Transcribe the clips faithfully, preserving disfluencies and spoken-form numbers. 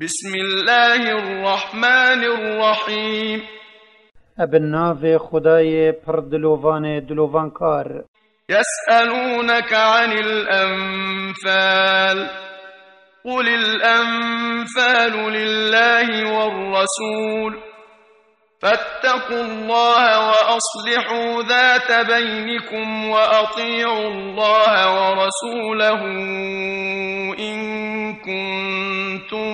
بسم الله الرحمن الرحيم. Ebe navê Xwedayê pir dilovanê dilovankar. يسألونك عن الأنفال. قل الأنفال لله والرسول. فاتقوا الله وأصلحوا ذات بينكم وأطيعوا الله ورسوله إن كنتم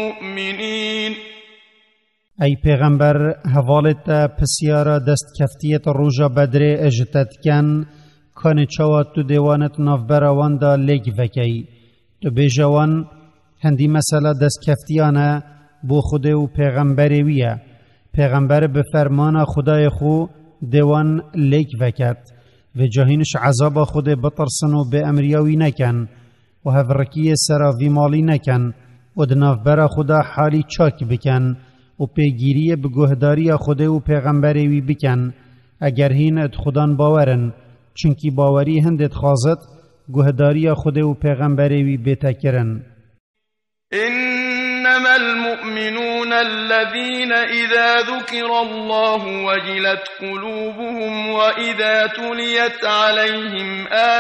مؤمنين. Ey pêxember, hevalê te pisyara destkeftiyê te roja Bedrê ji te dikin, kanê çawa tu dê wan di navbera wan de lêk vekey? Tu bêje wan, hindî mesela destkeftiyan e bo Xwedê û pêxemberê wî ye. Pêxember bi fermana Xwedayê xwe dê wan lêk veket. Vêca hîn ji ezaba Xwedê bitirsin û bêemriya wî nekin û hevrikiyê sera vî malî nekin û di navbera xwe de halî çak bikin û pêgîriyê bi guhdariya Xwedê û pêxemberê wî bikin, eger hîn di Xudan bawer in, çunkî bawerî hindê dixwazit guhdariya Xwedê û pêxemberê wî bête kirin. إنما المؤمنون الذين إذا ذكر الله وجلت قلوبهم وإذا تليت عليهم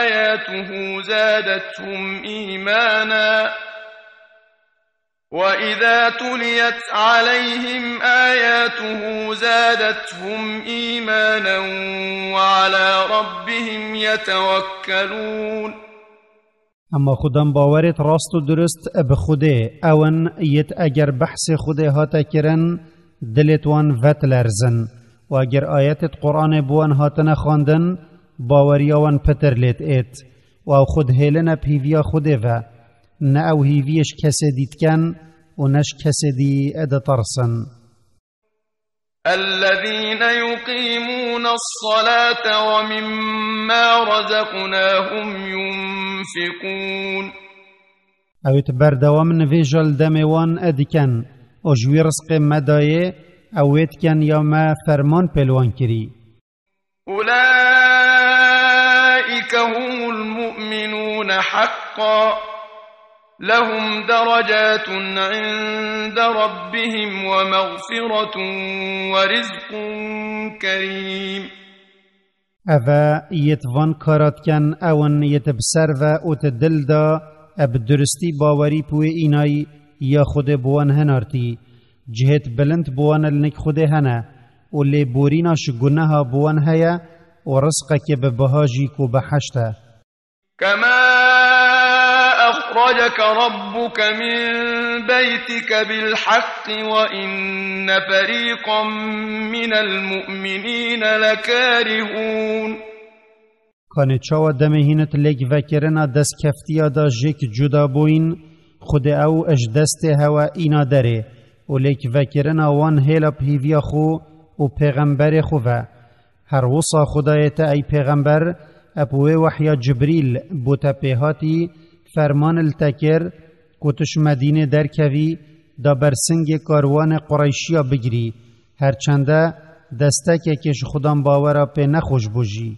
آياته زادتهم إيمانا، وإذا تليت عليهم آياته زادتهم إيمانا وعلى ربهم يتوكلون. Hema xudan bawerêt rast û durist bi Xwedê, ew in yêt eger behsê Xwedê hate kirin, dilêt wan vedilerzin û eger ayetêt Quranê bi wan hatine xwendin, baweriya wan pitir lêt êt û ew xwe dihêline bi hîviya Xwedê ve. Ne ew hîviyê ji kesê dî dikin û ne ji kesê dî ditirsin. الذين يقيمون الصلاة ومما رزقناهم ينفقون. Ew ê berdewam nivêja li demê wan dikin û ji wî rizqê me dayê, ew wê dikin ya me ferman pê li wan kirî. أولئك هم المؤمنون حقا، لهم درجات عند ربهم ومغفرة ورزق كريم. Ev e yêt van kara dikin, ew in yêt bi ser ve û di dil de, e bi duristî bawerî bi wê înayî ya Xwedê bi wan hinartî. Cihêt bilind bi wan li nik Xwedê hene û lêborîna ji guneha bi wan heye û rizqekê bi biha jî ku behişt e. كما أخرجك ربك من بيتك بالحق وإن فريقا من المؤمنين لكارهون. Kanê çawa demê hînit lêk vekirina destkeftiya da jêk cuda bûyîn, Xwedê ew ji destê hewe îna derê û lêk vekirina wan hêla bi hîviya xwe û pêxemberê xwe ve. Her wisa Xwedayê te ey pêxember, eb wê wehya Cibrîl bo te pê hatî, ferman li te kir, ku tu ji Medînê derkevî, da ber singê karwanê Qureyşiya bigirî, her çende destekekê ji Xudan bawera pê nexweş bû jî.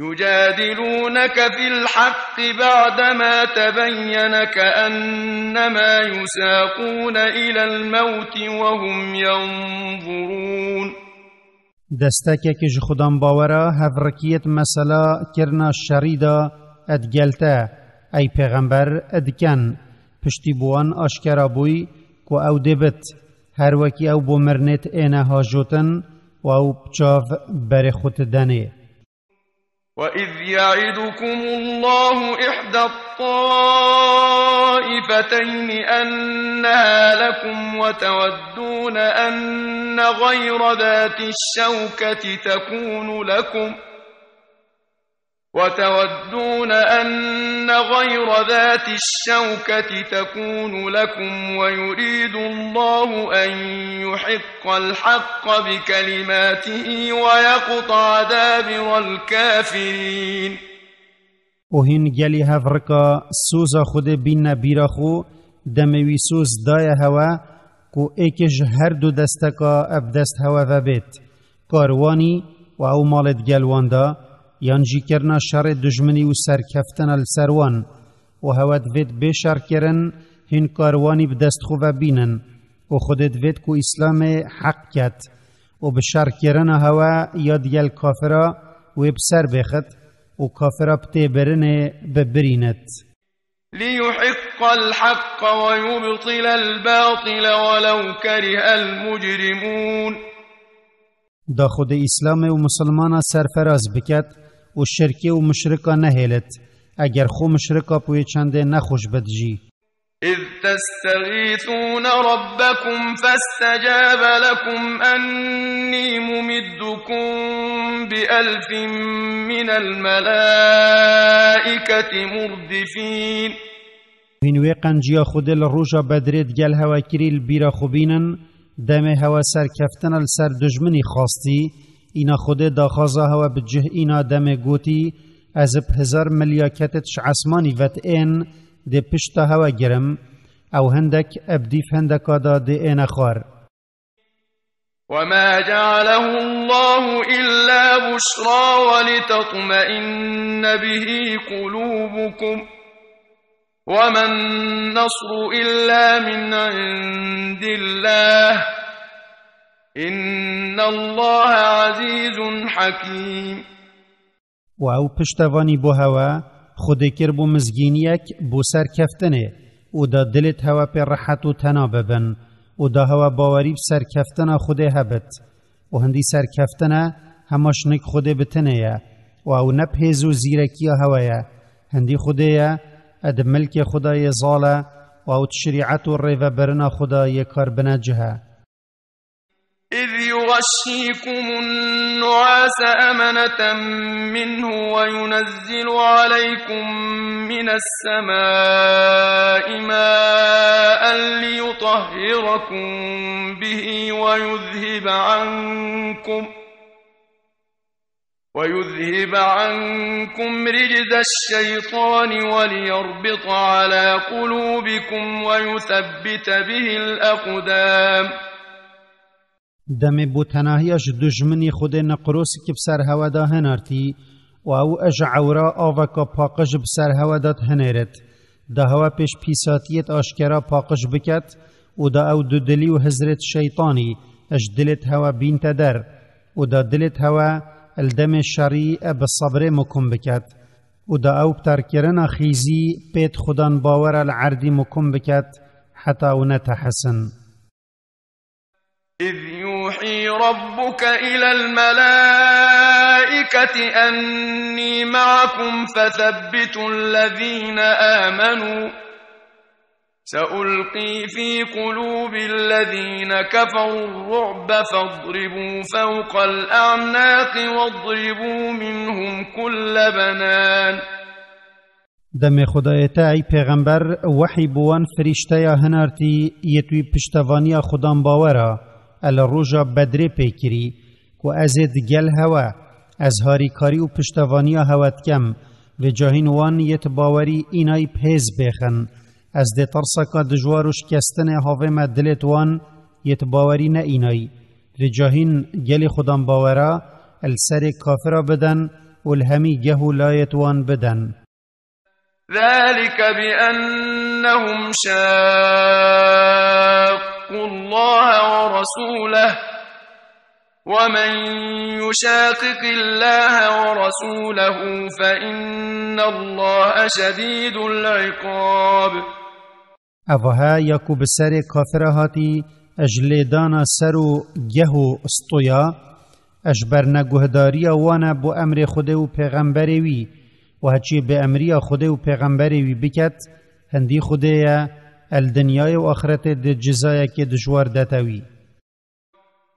يجادلونك في الحق بعدما تبين كأنما يساقون إلى الموت وهم ينظرون. Destekek ji Xudan bawera hevrikiyêt mesela kirina şerî de ed gel te, ey pêxember, ed diken. Piştî bi wan aşkera bûy ku ew dê bit, her wekî ew bo mirinêt êne hajotin û ew bi çav berê xwe ti denê. وإذ يعدكم الله إحدى الطائفتين أنها لكم وتودون أن غير ذات الشوكة تكون لكم، وتودون أن غير ذات الشوكة تكون لكم ويريد الله أن يحق الحق بكلماته ويقطع دابر الكافرين. Û hîn gelî hevrika soza Xwedê bînne bîra xwe, demê wî soz daye hewe, ku êkê ji her du desteka bi dest hewe ve bêt. Karwanî û ew malê digel wan da, yan jî kirina şerê dijminî û serkeftina li ser wan. Û hewe divêt bê şer kirin, Hîn kar wanî bi dest xwe ve bînin û Xwedê divêt ku Îslamê heq ket û bi şerkirina hewe ya digel kafira wê bi ser bêxit û kafira bi têbirinê bibirînit. ليحق الحق ويبطل الباطل ولو كره المجرمون. Da Xwedê Îslamê û misilmana serferaz biket û şirkê û muşrika nehêlit, eger xwe muşrika bi wê çendê nexweş bit jî. إذ تستغيثون ربكم فاستجاب لكم أني ممدكم بألف من الملائكة مردفين. Hîn wê qenciya Xwedê li roja Bedrê digel hewe kirî li bîra xwe bînin, demê hewe serkeftina li ser dijminî xwastî, îna Xwedê daxwaza hewe bi cih îna demê gotî, ez bi hezar milyaketê ji esmanî vet ên dê pişta hewe girim, ew hindek eb dîf hindeka da dê êne xwar. وما جعله الله إلا بشرى ولتطمئن به قلوبكم وما النصر إلا من عند الله إن الله عزيز حكيم. û ew piştevanî bo hewe Xwedê kir bo mizgîniyek bo serkeftinê û da dilêt hewe pê rehet û tena bibin û da hewe bawerî bi serkeftina Xwedê hebit. Û hindî serkeftine hema ji nik Xwedê bi tinê ye û ew ne bi hêz û zîrekiya hewe ye. Hindî Xwedê ye, e di milkê Xweda yê zal e û ew di şerîet û rêvebirina Xweda yê kar binecih e. إذ يغشيكم النعاس أمنة منه وينزل عليكم من السماء ماء ليطهركم به ويذهب عنكم ويذهب عنكم رجز الشيطان وليربط على قلوبكم ويثبت به الأقدام. Demê bo tenahiya ji dijminî Xwedê niqrosik bi ser hewe de hinartî û ew ji ewra aveka paqij bi ser hewe de hinêrit. Da hewe pêş pîsatiyêt aşkera paqij biket û da ew dudilî û hizrêt şeytanî ji dilêt hewe bînte der û da dilêt hewe li demê şerî bi sebrê mukum biket û da ew bi terkirina xîzî pêt xudan bawera li erdî mukum biket heta ew netehisin. إذ يوحي ربك إلى الملائكة أني معكم فثبتوا الذين آمنوا سألقي في قلوب الذين كفروا الرعب فاضربوا فوق الأعناق واضربوا منهم كل بنان. Demê Xwedayê te ey pêxember wehî bi wan firîşteya hinartî yê tu wî piştevaniya xudan bawera e li roja Bedrê pê kirî ku ez ê digel hewe, ez harîkarî û piştevaniya hewe dikem, vêca hîn wan yê ti bawerî înayî bi hêz bêxin. Ez dê tirseka dijwar û şikestinê havême dilêt wan yê ti bawerî ne înayî. Vêca hîn gelî xudan bawera li serê kafira biden û li hemî geh û layêt wan biden. ذلك بأنهم شاقوا الله ورسوله ومن يشاقق الله ورسوله فإن الله شديد العقاب. Evaha ya ku bi serê kafira hatî, ji lêdana ser û geh û stoya, ji ber neguhdariya wan e bo emrê Xwedê û pêxemberê wî, û heçî bi emriya Xwedê û pêxemberê wî biket, hindî Xwedê ye, el dinyayê û axretê di cizayekê dijwar dete wî.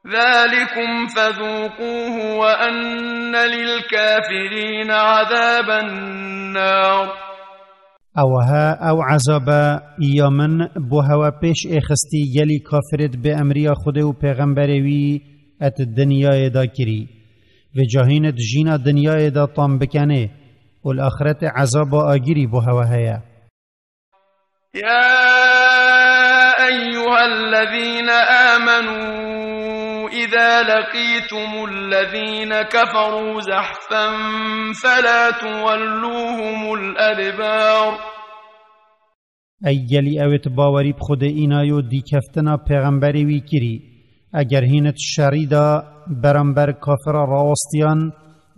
ذلكم فذوقوه وأن للكافرين عذاب النار. Ewaha ew ezabe ya min bo hewe pêş êxistî gelî kafirêt bê emriya Xwedê û pêxemberê wî et dinyayê da kirî. Vêca hîn et jîna dinyayê da tam bikenê û li axretê ezaba agirî bo hewe heye. يا أيها الذين آمنوا إذا لقيتم الذين كفروا زحفا فلا تولوهم الأدبار. Ey gelî ew ê tu bawerî bi Xwedê înayo dîkeftina pêxemberê wî kirî. Eger hîn it şerî da beramber kafira rawastiyan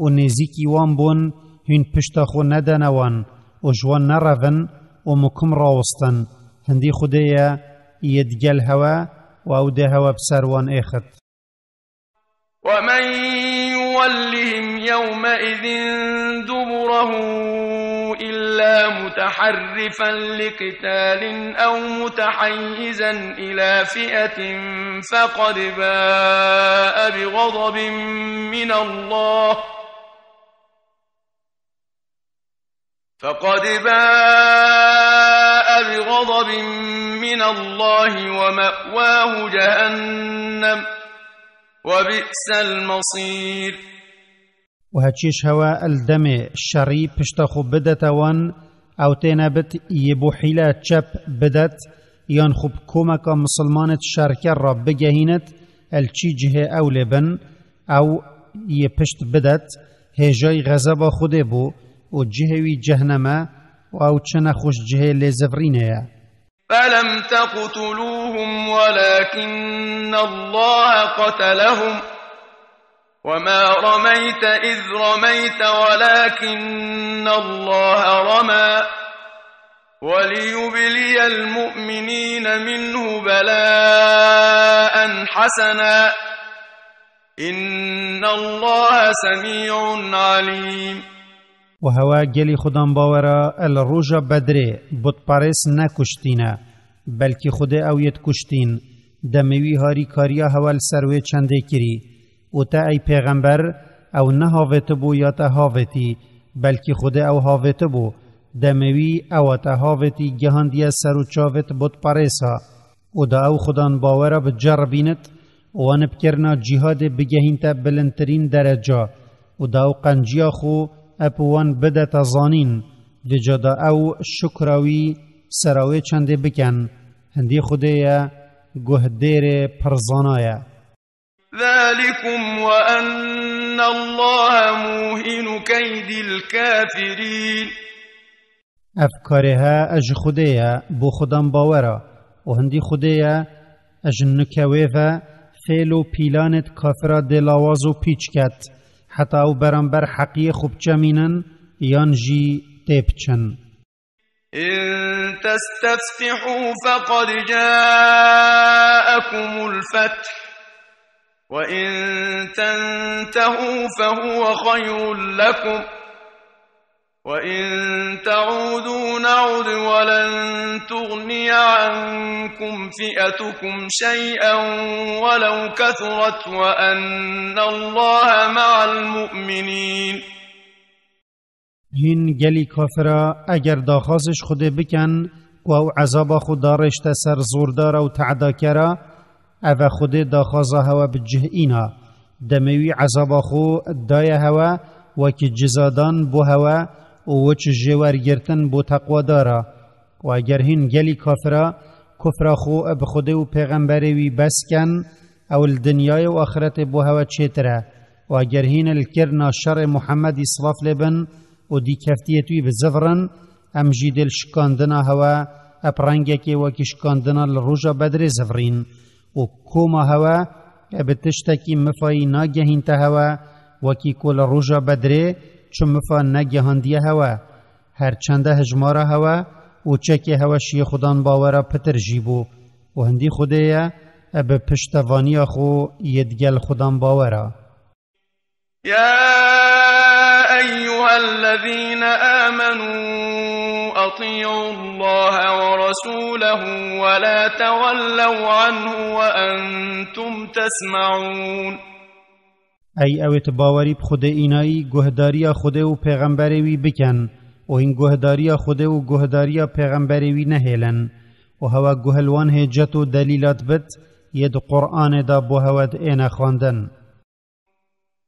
û nêzîkî wan bûn, hîn pişta xwe nedene wan û ji wan nerevin û mukim rawestin. Hindî Xwedê ye yê digel hewe û ew dê hewe bi ser wan êxit. ومن يولهم يومئذ دبره إلا متحرفا لقتال أو متحيزا إلى فئة فقد باء بغضب من الله فقد باء بغضب من الله ومأواه جهنم وبئس المصير. û heçîş hewe el demê şerî pişta xwe bidete wan, ew têne bit yê bo hîle çep bidet, yan xwe bi komeka misilmanê şerker re bigehînit, el çî cihê ew lê bin, ew yê pişt bidet, hêjayî xezeba Xwedê bû û cihê wî cehneme û ew çi nexweş cihê lêzivrînê ye. فلم تقتلوهم ولكن الله قتلهم وما رميت إذ رميت ولكن الله رمى وليبلي المؤمنين منه بلاء حسنا إن الله سميع عليم. û hewe gelî xudan bawera el roja Bedrê butparêz nekuştîne, belkî Xwedê ew yê dikuştîn, demê wî harîkariya hewe li ser wê çendê kirî. Û te ey pêxember, ew nehavêtibû ya te havêtî, belkî Xwedê ew havêtibû, demê wî ewa te havêtî gihandiye ser û çavêt butparêsa. û da ew xudan bawera bi ceribînit û wan bi kirina cîhadê bigehînte bilindtirîn dereca û da ew qenciya xwe ep wan bidete zanîn, vêca da ew şukra wî sera wê çendê bikin, hindî Xwedê ye guhdêrê pirzana ye. ذلكم وأن الله موهن كيد الكافرين. Ev karê he e ji Xwedê ye, bo xudan bawera, û hindî Xwedê ye, e ji nike wê ve fêl û pîlanêt kafira dê lawaz û pîç ket, heta ew beramber heqiyê xwe biçemînin yan jî tê biçin. إن تستفتحوا فقد جاءكم الفتح وإن تنتهوا فهو خير لكم وإن تعودوا نعد ولن تغني عنكم فئتكم شيئا ولو كثرت وأن الله مع المؤمنين. Hîn gelî kafira eger daxwazê ji Xwedê bikin ku ew ezaba xwe darêşte ser zordara û te'dakera, ev e Xwedê daxwaza hewe bi cih îna. Demê wî ezaba xwe daye hewe wekî cizadan bo hewe û wek jêwergirtin bo teqwadara. Û eger hîn gelî kafira kufra xwe bi Xwedê û pêxemberê wî bes ken, ew li dinyayê û axiretê bo hewe çêtir e. Û eger hîn li kirina şerê Muhemmedî silav lê bin û dîkeftiyêt wî bizivirin, em jî dê li şikandina hewe ep rengekê wekî şikandina li roja Bedrê zivirîn. Û koma hewe e bi tiştekî mifayî nagehînte hewe, wekî ku li roja Bedrê çi mifa negehandiye hewe. Her çende hijmara hewe û çekê hewe ji yê xudan bawera pitir jî bû. Û hindî Xwedê ye, e bi piştevaniya xwe yê digel xudan bawera. يا أيها الذين آمنوا أطيعوا الله ورسوله ولا تولوا عنه وأنتم تسمعون. Ey ew ê tu bawerî bi Xwedê înayî, guhdariya Xwedê û pêxemberê wî bikin û hîn guhdariya Xwedê û guhdariya pêxemberê wî nehêlin. Û hewe guh li wan hêcet û delîlat bit, yê di Qur'anê de bo hewe diêne xwendin.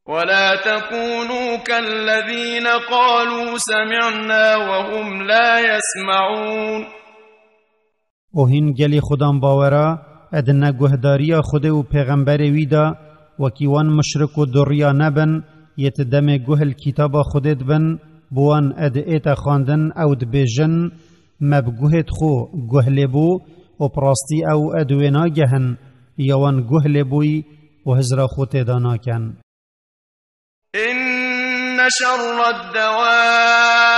ولا تكونوا كالذين قالوا سمعنا وهم لا يسمعون. Û hîn gelî xudan bawera, e di neguhdariya Xwedê û pêxemberê wî de, wekî wan muşrik û duriya nebin, yê ti demê guh li kitaba Xwedê dibin, bi wan e diête xwendin, ew dibêjin, Me bi guhêt xwe guh lê bû û bi rastî ew ê di wê nagehin, ya wan guh lê bûyî û hizra xwe tê de nakin. إن شر الدواب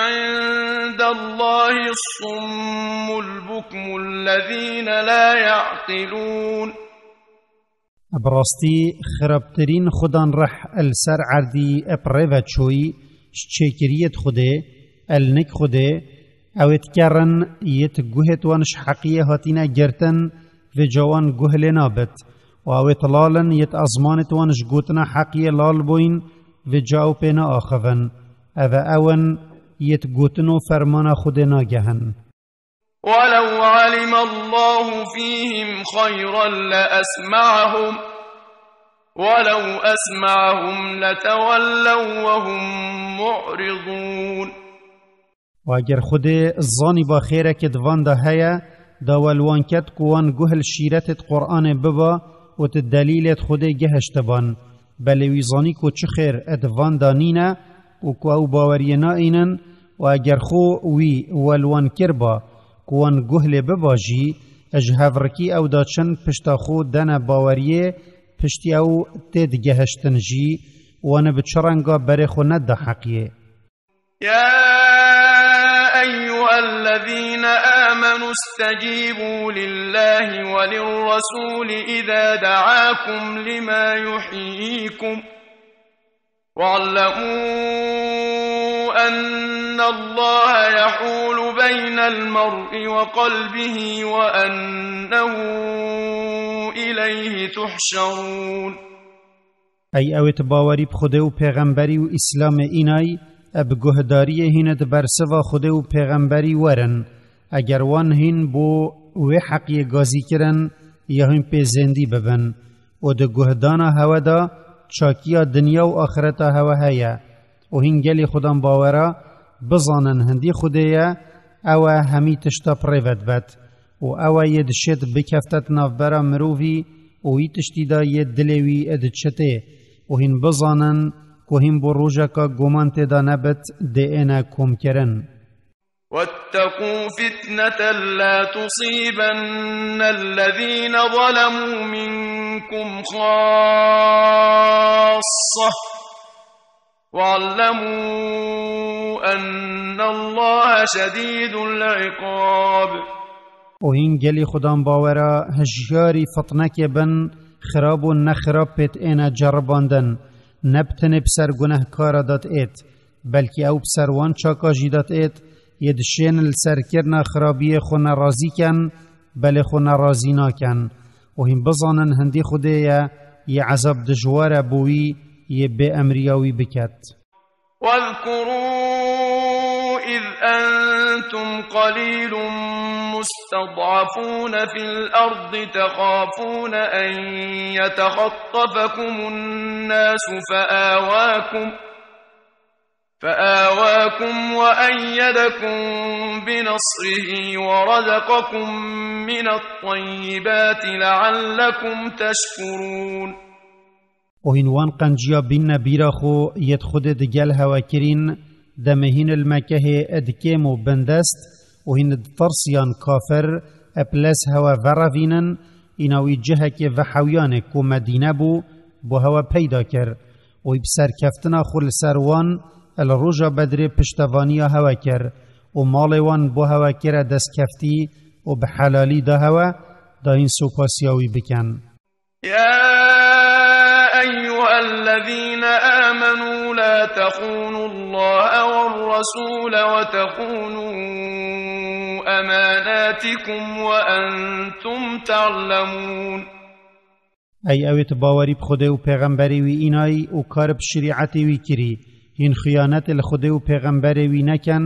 عند الله الصم البكم الذين لا يعقلون. Bi rastî xirabtirîn xudan rih li ser erdî bi rê ve çûyî, ji çêkiriyê di Xwedê, el nik Xwedê, ew ê dikerin, yê di guhê wan ji heqiyê hatîne girtin, vê ca wan guh lê nabit. Û ew ê lal in, yê ezmanê wan ji gotina heqiyê lal bûyn, vê ca ew pê naaxivin. Ev e ew in, yê gotin û fermana Xwedê nagehin. ولو علم الله فيهم خيرا لأسمعهم، ولو أسمعهم لتولوا وهم معرضون. Û eger Xwedê zanîba xêreke di van de heye, da wel wan ket ku wan guh li şîretê di Qur'anê biba û di delîlê di Xwedê gihiştiban. Belê wî zanî ku çi xêr di van de nîne û ku ew baweriyê naînin, û eger xwe wî wel wan kirba ku wan guh lê biba jî, ji hevrikî ew da çin pişta xwe dene baweriyê, piştî ew tê digihiştin jî, wan bi çi renga berê xwe neda heqiyê. يا أيها الذين آمنوا استجيبوا لله وللرسول إذا دعاكم لما يحييكم، واعلموا أن الله يحول بين المرء وقلبه وأنه إليه تحشرون. Ey ew ê bawerî bi Xwedê û Pêxemberî û Îslamê înay, e bi guhdariyê hîn di bersiva Xwedê û Pêxemberî werin, eger wan hîn bo wê heqiyê gazî kirin, ya hîn pê zêndî bibin. Û di guhdana hewe de çakiya dinya û axireta hewe heye. Û hîn gelê xudan bawera bizanin hindî Xwedê ye, ew e hemî tişta bi rê ve dibet. Û ew e yê dişêt bikeftet navbera mirovî û wî tiştî de yê dilê wî diçitê. Û hîn bizanin ku hîn bo rojeka guman tê de nebit dê êne komkirin. واتقوا فتنة لا تصيبن الذين ظلموا منكم خاصة، واعلموا أن الله شديد العقاب. Û hîn gelî xudan bawera hişyarî fitnekê bin, xirab û nexirab pêt êne ceribandin, ne bi tenê bi ser gunehkara dat êt, belkî ew bi ser wan çaka jî dat êt, yê dişên li serkirina xirabiyê xwe nerazî ken, belê xwe nerazî naken. Û hîn bizanin hindî Xwedê ye, yê ezab dijwar e bo wî, yê bê emriya wî biket. واذكروا إذ أنتم قليل مستضعفون في الأرض تخافون أن يتخطفكم الناس فآواكم، فآواكم وأيدكم بنصره ورزقكم من الطيبات لعلكم تشكرون. Û hîn wan qenciya bînne bîra xwe yêt Xwedê digel hewe kirîn, demê hîn li Mekehê di kêm û bindest, û hîn ditirsiyan kafir, ep lez hewe verevînin, îna wî cihekê vehewiyanê ku Medîne bû, bo hewe peyda kir. Û wî bi serkeftina xwe li ser wan, li roja Bedrê piştevaniya hewe kir, û malê wan bo hewe kire destkeftî û bi helalî da hewe, da hîn sopasiya wî bikin. يا أيها الذين آمنوا لا تخونوا الله والرسول وتخونوا أماناتكم وأنتم تعلمون. Ey ewêt bawerî bi Xwedê û Pêxemberê wî înayî û kar bi şerîetê wî kirî, hîn xiyanetê li Xwedê û Pêxemberê wî nekin,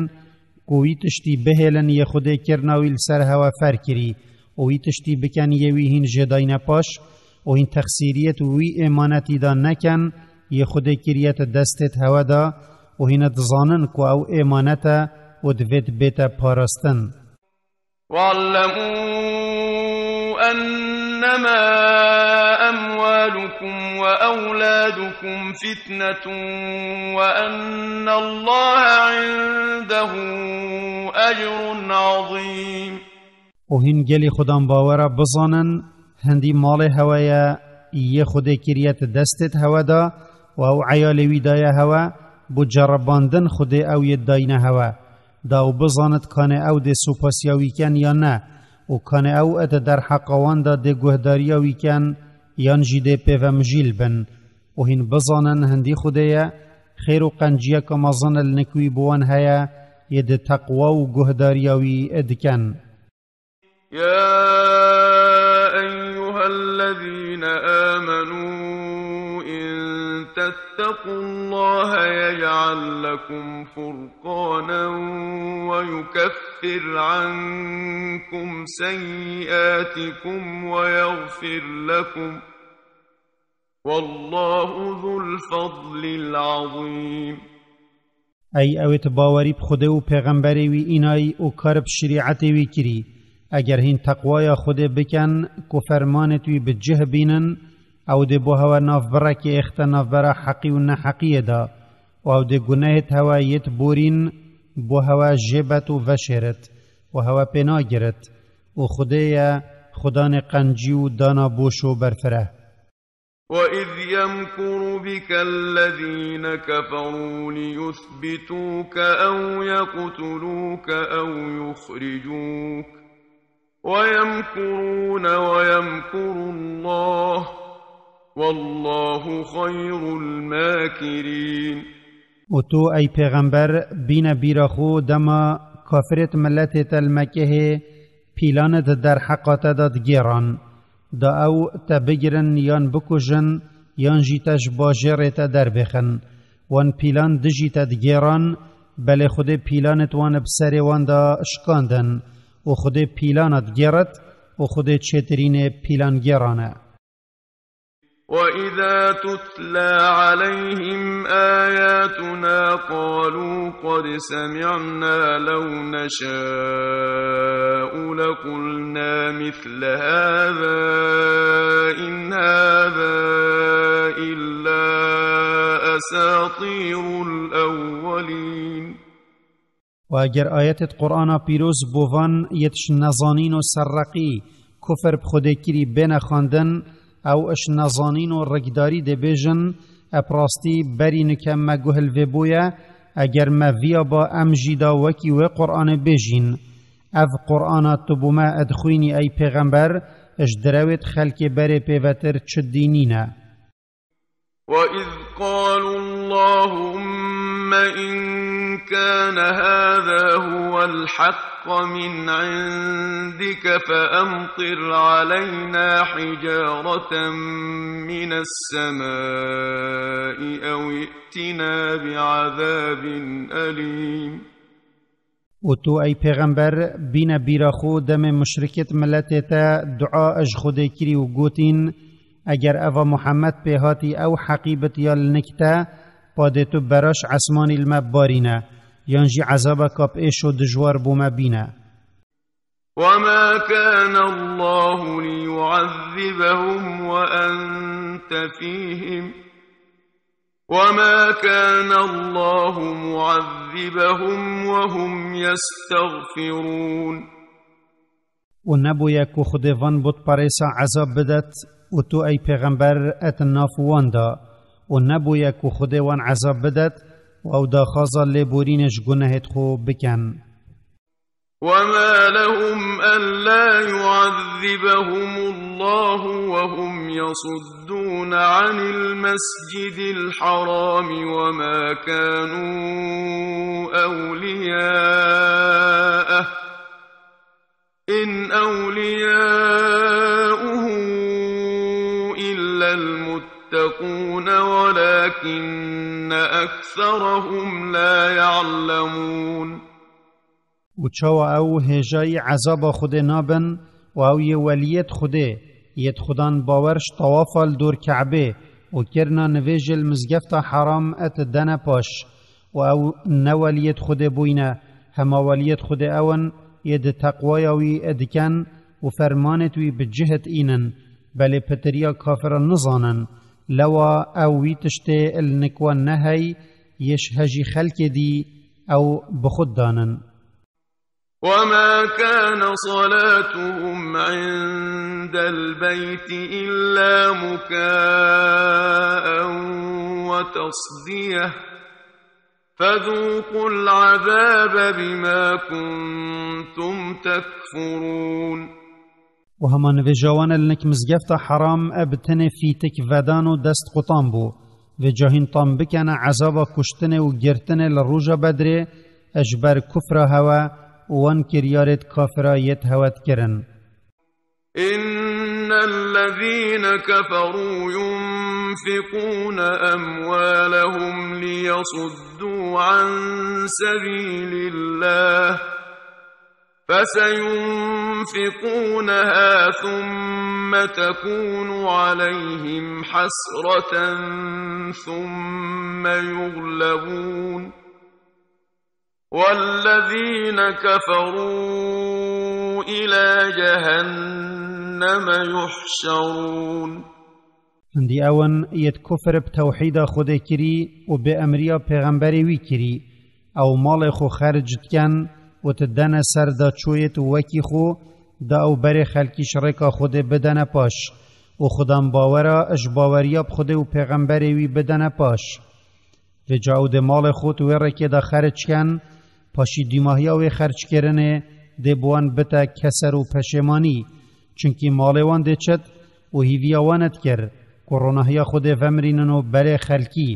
ku wî tiştî bihêlin yê Xwedê kirina wî li ser hewe fer kirî, û wî tiştî bikin yê wî hîn jêdayne paş, û hîn texsîriyêt wî êmanetî de nekin, yê Xwedê kiriyet destêt hewe de, û hîn dizanin ku ew êmanet e û divêt bête parastin. واعلموا أن إنما أموالكم وأولادكم فتنة وأن الله عنده أجر عظيم. û hîn gelî xudan bawera bizanin, hindî malê hewe ye, yê Xwedê kiriye ti destêt hewe da, û ew eyalê wî daye hewe, bo ceribandin Xwedê ew yê dayne hewe. Da ew bizanit kanê ew dê supasiya wî ken yan ne, û kanê ew et derheqa wan da dê guhdariya wî ken, yan jî dê pêvemijîl bin. Û hîn bizanin hindî Xwedê ye, xêr û qenciyeka mezin li nik wî bi wan heye, yê di teqwa û guhdariya wî dikin. يا أيها الذين آمنوا إن تتقوا الله يجعل لكم فرقانا ويكفر عنكم سيئاتكم ويغفر لكم، والله ذو الفضل العظيم. Ey ewêt bawerî bi Xwedê û pêxemberê wî înayî û kar bi şerîetê wî kirî, eger hîn teqwaya Xwedê bikin, ku fermanêt wî bi cih bînin, ew dê bo hewe navbirekê êxte navbera heqî û neheqiyê de, û ew dê gunehêt hewe yêt borîn, bo hewe jêbet û veşêrit, û hewe pê nagirit, û Xwedê ye, Xudanê qencî û dana boş û berfireh. وإذ يمكر بك الذين كفروا ليثبتوك أو يقتلوك أو يخرجوك، ويمكرون ويمكر الله، والله خير الماكرين. û tu, ey pêxember, bîne bîra xwe dema kafirêt miletê te li Mekehê pîlanêt derheqa te de digêran. Da ew te bigirin yan bikujin, yan jî te ji bajêrê te derbêxin. Wan pîlan dijî te digêran, belê Xwedê pîlanêt wan bi serê wan de şikandin. Û Xwedê pîlana digêrit, û Xwedê çêtirînê pîlangêran e. وإذا تتلى عليهم آياتنا قالوا قد سمعنا لو نشاء لقلنا مثل هذا إن هذا إلا أساطير الأولين. Û eger ayetêt Qur'ana pîroz bo van yêt ji nezanîn û serreqî, kufr bi Xwedê kirî bêne xwendin, ew ji nezanîn û rikdarî dê bêjin, e bi rastî berî nike me guh li vê bûye, eger me viya ba em jî da wekî wê Qur'anê bêjîn. Ev Qur'ana tu bo me dixwînî ey pêxember, ji direwêt xelkê berê pêvetir çi dî nîne. وإذ قالوا اللهم إن كان هذا هو الحق من عندك فأمطر علينا حجارة من السماء أو ائتنا بعذاب أليم. Û tu, ey pêxember, bîne bîra xwe demê muşrikêt miletê te dua ji Xwedê kirî û gotîn, eger eva Muhammed pê hatî ew heqî bitiya li nik te, padê tu beraş esmanî li me barîne, yan jî ezabeka bi êş û dijwar bo me bîne. وما كان الله ليعذبهم وأنت فيهم، وما كان الله معذبهم وهم يستغفرون. Û nebûye ku Xwedê van butperêsa ezab bidet û tu, ey pêxember, et nav wan da. Û nebûye ku Xwedê wan ezab bidet û ew daxwaza lêborînê ji gunehêt xwe bikin. وما لهم ألا يعذبهم الله وهم يصدون عن المسجد الحرام وما كانوا أولياءه، إن أولياؤه إلا المتقون ولكن أكثرهم لا يعلمون. Û çawa ew hêjayî ezaba Xwedê nabin, û ew yê weliyêt Xwedê, yêt Xudan bawer ji tewafa li dor Ke'bê û kirina nivêjê li mizgefta heram et dene paş, û ew ne weliyêt Xwedê bûyne, hema weliyêt Xwedê ew in, yê di teqwaya wî diken û fermanêt wî bi cih diînin, Belê pitiriya kafiran nizanin, lewa ew wî tiştê li nik wan nehey, yê ji hejî xelkê dî ew bi xwe danin. وما كان صلاتهم عند البيت إلا مكاء وتصدية فذوقوا العذاب بما كنتم تكفرون. û hema nivêja wan li nik mizgefta heram e bi tenê fîtik vedan û dest qutan bû. Vêca hîn tam bikene ezaba kuştinê û girtinê li roja Bedrê, e ji ber kufra hewe û wan kiryarêt kafira yêt hewe dikirin. إن الذين كفروا ينفقون أموالهم ليصدوا عن سبيل الله فسينفقونها ثم تكون عليهم حسرة ثم يغلبون والذين كفروا إلى جهنم يحشرون. Hindî ew in yêt kufr bi tewhîda Xwedê kirî û bê emriya pêxemberê wî kirî. Ew malê xwe xerc dikin û ti dene ser da çoyêt wekî xwe, da ew berê xelkî ji rêka Xwedê bidene paş û xudan bawera ji baweriya bi Xwedê û pêxemberê wî bidene paş. Vêca ew dê malê xwe di wê rêkê de xerc ken, paşî dîmahiya wê xerckirinê dê bi wan bite keser û peşêmanî, çunkî malê wan dê çit û hîviya wan dikir ku ronahiya Xwedê vemirînin û berê xelkî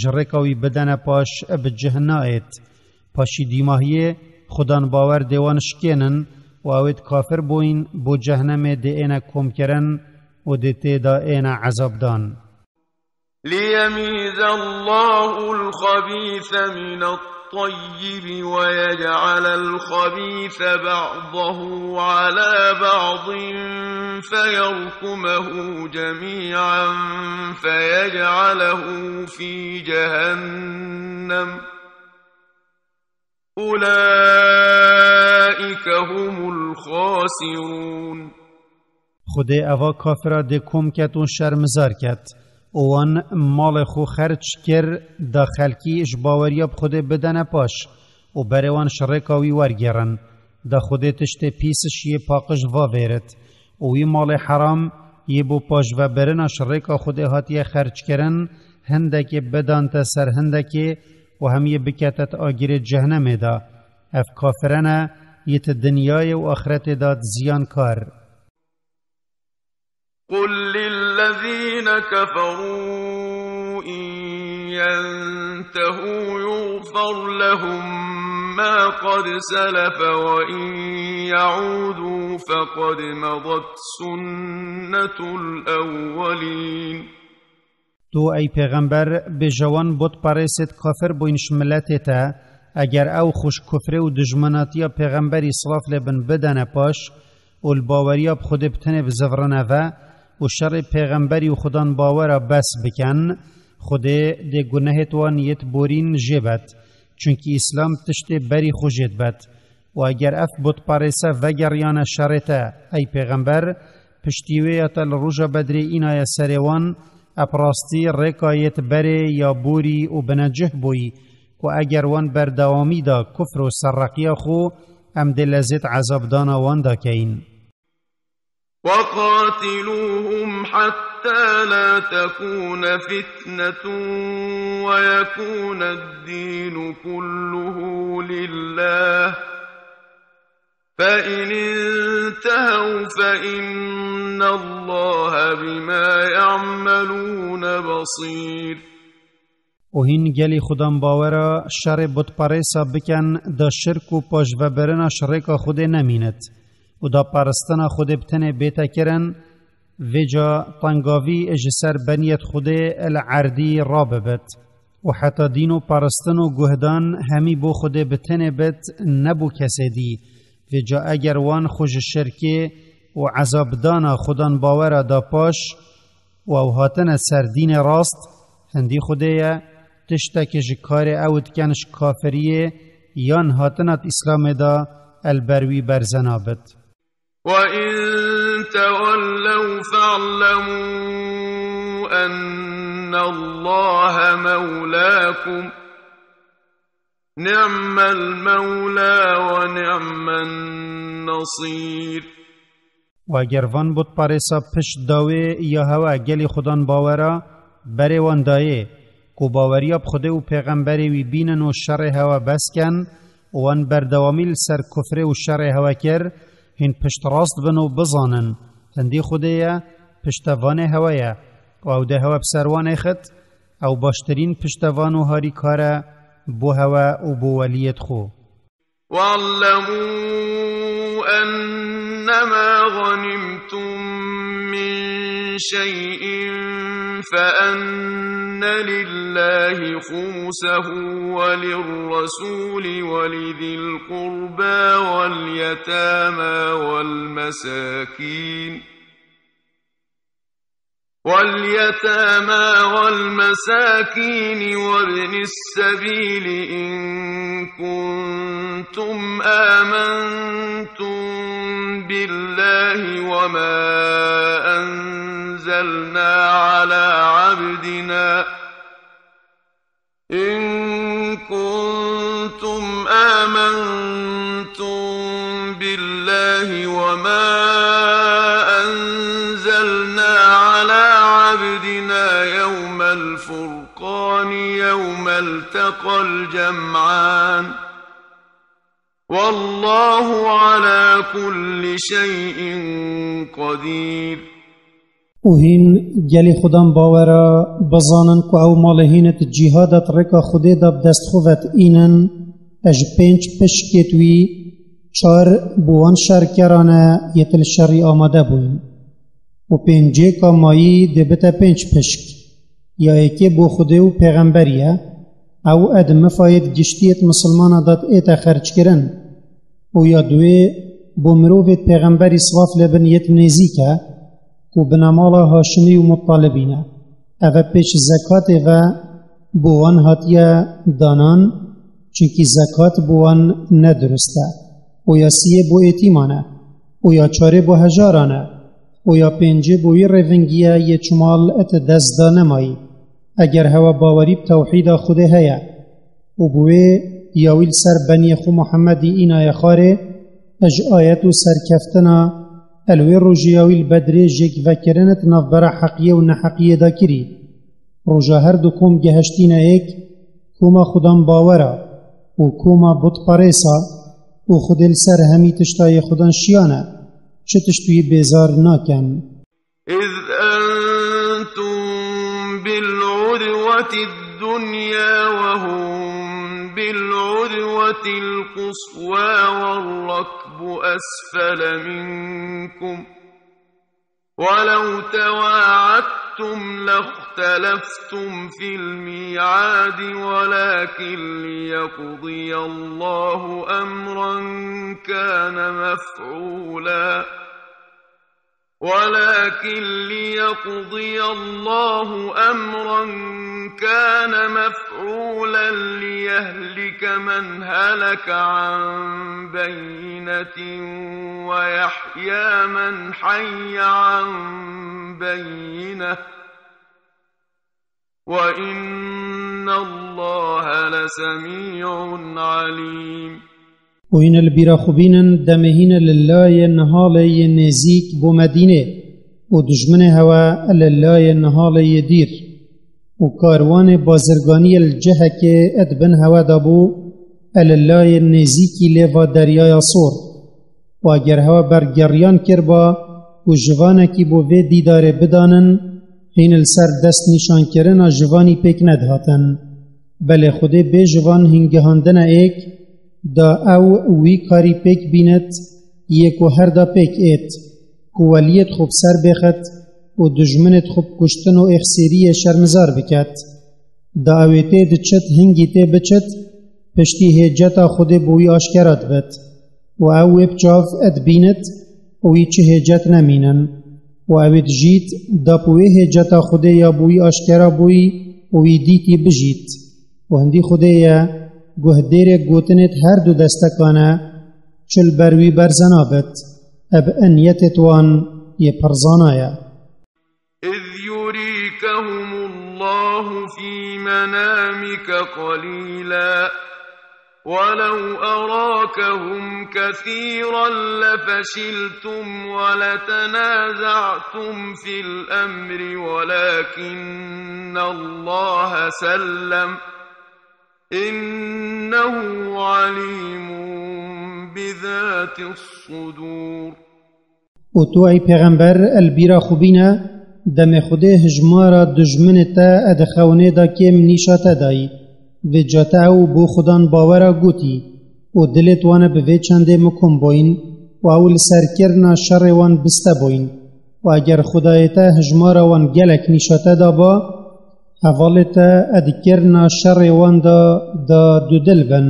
ji rêka wî bidene paş bi cih naêt. Paşî dîmahiyê xudan bawer dê wan şikênin û ew êt kafir bûyîn bo cehnemê dê êne komkirin û dê tê de êne ezabdan. ليميز الله الخبيث من الطيب ويجعل الخبيث بعضه على بعض فيركمه جميعا فيجعله في جهنم أولئك هم الخاسرون. Xwedê eva kafira dê kom ket û şermizar ket û wan malê xwe xerc kir, da xelkî ji baweriya bi Xwedê bidene paş û berê wan ji rêka wî wergêrin, da Xwedê tiştê pîs ji yê paqij vavêrit û wî malê heram yê bo paşvebirina ji rêka Xwedê hatiye xerckirin, hindekê bidante ser hindekê û hem yê bikete di agirê cehnemê de. Ev kafirene yê ti dinyayê û axretê de di ziyankar. قل للذين كفروا إن ينتهوا يغفر لهم ما قد سلف وإن يعودوا فقد مضت سنة الأولين. Tu, ey pêxember, bêje wan butperêsêt kafir bûyn ji miletê te, eger ew xwe ji kufrê û dijminatiya pêxemberî, silav lê bin, bidene paş û li baweriya bi Xwedê bi tenê bizivirine ve û şerê pêxemberî û xudan bawera bes bikin, Xwedê dê gunehêt wan yêt borîn jê bet, çunkî Îslam tiştê berî xwe jêt bet. Û eger ev butperêse vegeriyane şerê te, ey pêxember, piştî wê ya te li roja Bedrê înaye serê wan, ev rastî rêka yêt berê ya borî û binecih bûyî, ku eger wan berdewamî da kufr û serreqiya xwe, em dê lezêt ezabdana wan da keyin. وقاتلوهم حتى لا تكون فتنة ويكون الدين كله لله فإن انتهوا فإن الله بما يعملون بصير. Û hîn gelî xudan bawera şerê butperêsa bikin, da şirk û paşvebirina ji rêka Xwedê nemînit û da peristina Xwedê bi tenê bête kirin, vêca tengavî ji ser beniyet Xwedê li erdî rabibit û heta dîn û peristin û guhdan hemî bo Xwedê bi tenê bit, ne bo kesê dî. Vêca eger wan xwe ji şirkê û ezabdana xudan bawera da paş, û ew hatine ser dînê rast, hindî Xwedê ye, tiştekî ji karê ew dikin ji kafiriyê yan hatina di Îslamê de el ber wî berze nabit. وَإِن تَوَلَّوْا فَاعْلَمُوا أَنَّ اللَّهَ مَوْلَاكُمْ، نِعْمَ الْمَوْلَى وَنِعْمَ النَّصِيرُ. و گر van butparêsa pişt dawê ya hewe gelî xudan bawera berê wan dayê, ku baweriya bi Xwedê û pêxemberê wî bînin û şerê hewe bes ken, û wan berdewamî li ser kufrê û şerê hewe kir, hîn piştrast bin û bizanin, hindî Xwedê ye, piştevanê hewe ye, û ew dê hewe bi ser wan êxit, ew baştirîn piştevan û harîkar e bo hewe û bo weliyêt xwe. وَاعْلَمُوا أَنَّمَا غَنِمْتُم مِّن شَيْءٍ فَأَنَّ لِلَّهِ خُمُسَهُ وَلِلرَّسُولِ وَلِذِي الْقُرْبَىٰ وَالْيَتَامَىٰ وَالْمَسَاكِينِ وَالْيَتَامَىٰ وَالْمَسَاكِينِ وَابْنِ السَّبِيلِ إِن كُنتُمْ آمَنتُم بِاللَّهِ وَمَا أَنزَلْنَا عَلَىٰ عَبْدِنَا إِن كُنتُمْ آمَنتُم بِاللَّهِ وَمَا أَنزَلْنَا عَلَىٰ عَبْدِنَا يَوْمَ الْفُرْقَانِ يَوْمَ الْتَقَى الْجَمْعَانِ وَاللَّهُ عَلَىٰ كُلِّ شَيْءٍ قَدِيرٌ. Û hîn gelî xudan bawera bizanin ku ew malê hîn di cîhada di rêka Xwedê de bi dest xwe ve diînin, ez ji pênc pişkêt wî çar bo wan şerkeran e yê di li şerî amade bûyin. Û pêncêka mayî dê bite pênc pişk. Ya êkê bo Xwedê û pêxemberî ye, ew e di mifayêt giştiyêt misilmana de ête xerckirin. Û ya duê bo mirovêt pêxemberî silav lê bin yêt nêzîk e, ku binemala Haşimî û Muttalibî ne. Ev e pêş zekatê ve bo wan hatiye danan, çimkî zekat bo wan ne dirust e. Û ya siyê bo êtîman e. Û ya çarê bo hejaran e. Û ya pêncê bo wî rêvingî ye yê çimal ete dest da nemayî, eger hewe bawerî bi tewhîda Xwedê heye. Û bi wê ya wî li ser beniyê xwe Muhemmedî înaye xwarê, ji ayet û serkeftina el wê rojê ya wî li Bedrê jêk vekirin di navbera heqiyê û neheqiyê de kirî. Roja her du kom gehiştîne êk, koma xudan bawera û koma butperêsa, û Xwedê li ser hemî tişta yê xudan şiyan e, çi tişt wî bêzar nakin. إذ أنتم بالعدوة الدنيا وهم بالعدوة القصوى والركب أسفل منكم ولو تواعدتم لاختلفتم في الميعاد ولكن ليقضي الله أمرا كان مفعولا ولكن ليقضي الله أمرا كان مفعولا ليهلك من هلك عن بينة ويحيى من حي عن بينة وإن الله لسميع عليم. Û hîne li bîra xwe bînin, demê hîne li layê nihalê yê nêzîk bo Medînê û dijminê hewe li layê nihalê yê dîr. Û karwanê bazirganiyê li cihekê di bin hewe de bû, li layê nêzîkî lêva deryaya sor. Û eger hewe bergeriyan kirba û jivanekî bo vê dîdarê bidanin, hîn li ser dest nîşankirina jivanî pêk nedihatin. Belê Xwedê bê jivan hîn gihandine êk, da ew wî karî pêk bînit, yê ku her da pêk êt, ku weliyêt xwe bi ser bêxit û dijminêt xwe bi kuştin û êxsêriyê şermizar biket. Da ew ê tê diçit, hingî tê biçit, piştî hêceta Xwedê bo wî aşkera dibit. Û ew wê bi çav dibînit û wî çi hêcet nemînin. Û ew ê dijît, da bi wê hêceta Xwedê ya bo wî aşkera bûyî û wî dîtî bijît. Û hindî Xwedê ye, guhdêrê gotinêt her du destekan e, çi li ber wî berze nabit. Eb e niyetêt wan yê pir zana ye. إذ يريكهم الله في منامك قليلا ولو أراكهم كثيرا لفشلتم ولتنازعتم في الأمر ولكن الله سلم إنه عليم بذات الصدور. Û tu, ey pêxember, li bîra xwe bîne, demê Xwedê hijmara dijminê te ê di xewnê de kêm nîşa te dayî. Vêca te ew bo Xudan bawera gotî û dilêt wan ê bi vê çendê mikom boyîn û ew li ser kirina şerê wan biste boyîn. Û eger Xwedayê te hijmara wan gelek nîşa te daba, hevalê te ê di kirina şerê wan de da dudil bin.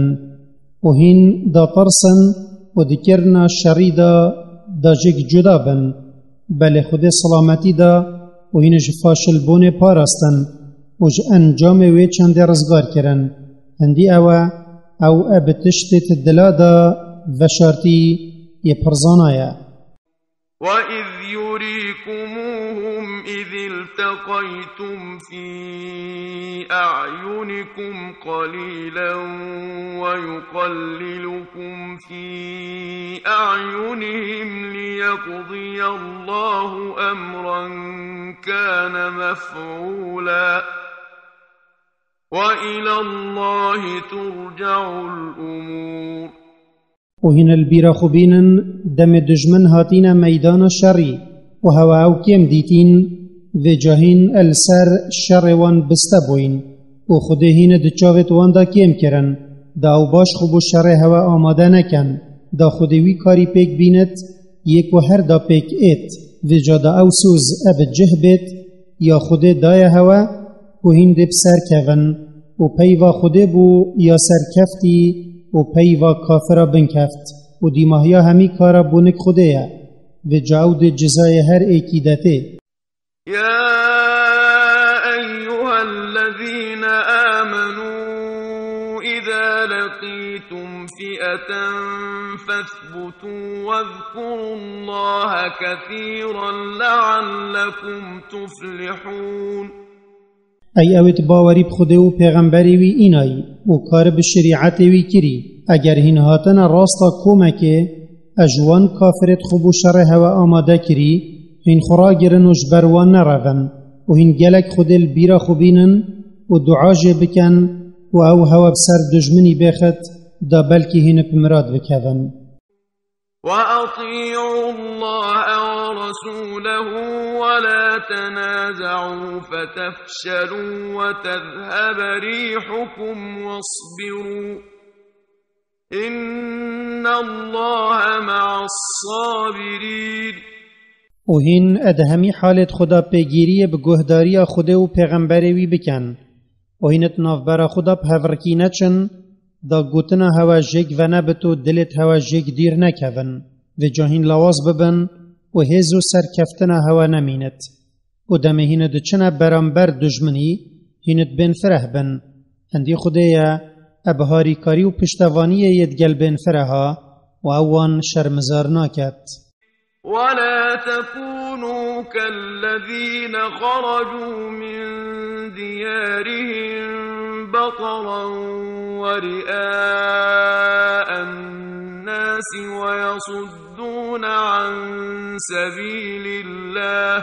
Û hîn da tirsin û di kirina şerî de da jêk cuda bin. Belê Xwedê silametî da û hîn ji faşilbûnê parastin û ji encamê wê çendê rizgar kirin. Hindî ew e, ew ê bi tiştê di dila de veşartî yê pir zana ye. وإذ يريكموهم إذ التقيتم في أعينكم قليلا ويقللكم في أعينهم ليقضي الله أمرا كان مفعولا وإلى الله ترجع الأمور. Û hîn li bîra xwe bînin, demê dijmin hatîne meydana şerî û hewa ew kêm dîtîn, vêca hîn li ser şerê wan biste bûyîn û Xwedê hîn di çavêt wan de kêm kirin, da ew baş xwe bo şerê hewe amade nekin, da Xwedê wî karî pêk bînit, yê ku her da pêk êt, vêca da ew soz ê bi cih bêt, ya Xwedê daye hewe ku hîn dê bi ser kevin û peyva Xwedê bû ya serkeftî û peyva kafira binkeft û dîmahiya hemî kara bonik Xwedê ye. Vêca ew dê cizayê her êkî de tê. يا أيها الذين آمنوا إذا لقيتم فئة فاثبتوا واذكروا الله كثيرا لعلكم تفلحون. Ey ewêt bawerî bi Xwedê û pêxemberê wî înayî û kar bi şerîetê wî kirî, eger hîn hatine rasta komekê, ê ji wan kafirêt xwe bo şerê hewe amade kirî, hîn xwe ragirin û ji ber wan nerevin û hîn gelek Xwedê li bîra xwe bînin û dua jê bikin û ew hewe bi ser dijminî bêxit, da belkî hîn bi mirad bikevin. وأطيعوا الله ورسوله ولا تنازعوا فتفشلوا وتذهب ريحكم واصبروا إن الله مع الصابرين. Û hîn ê di hemî halêt Xweda pêgîriyê bi guhdariya Xwedê û pêxemberê wî bikin. Û hîn di navbera Xweda bi hevrikî neçin, da gotina hewe jêk venebit û dilêt hewe jêk dîr nekevin. Vêca hîn lawaz bibin û hêz û serkeftina hewe nemînit. Û demê hîn diçine beramber dijminî, hîn dibên fireh bin. Hindî Xwedê ye, ê bi harîkarî û piştevaniyê yê digel bên fireha û ew wan şermizar naket. ولا تكونوا كالذين خرجوا من ديارهم بطرا ورئاء الناس ويصدون عن سبيل الله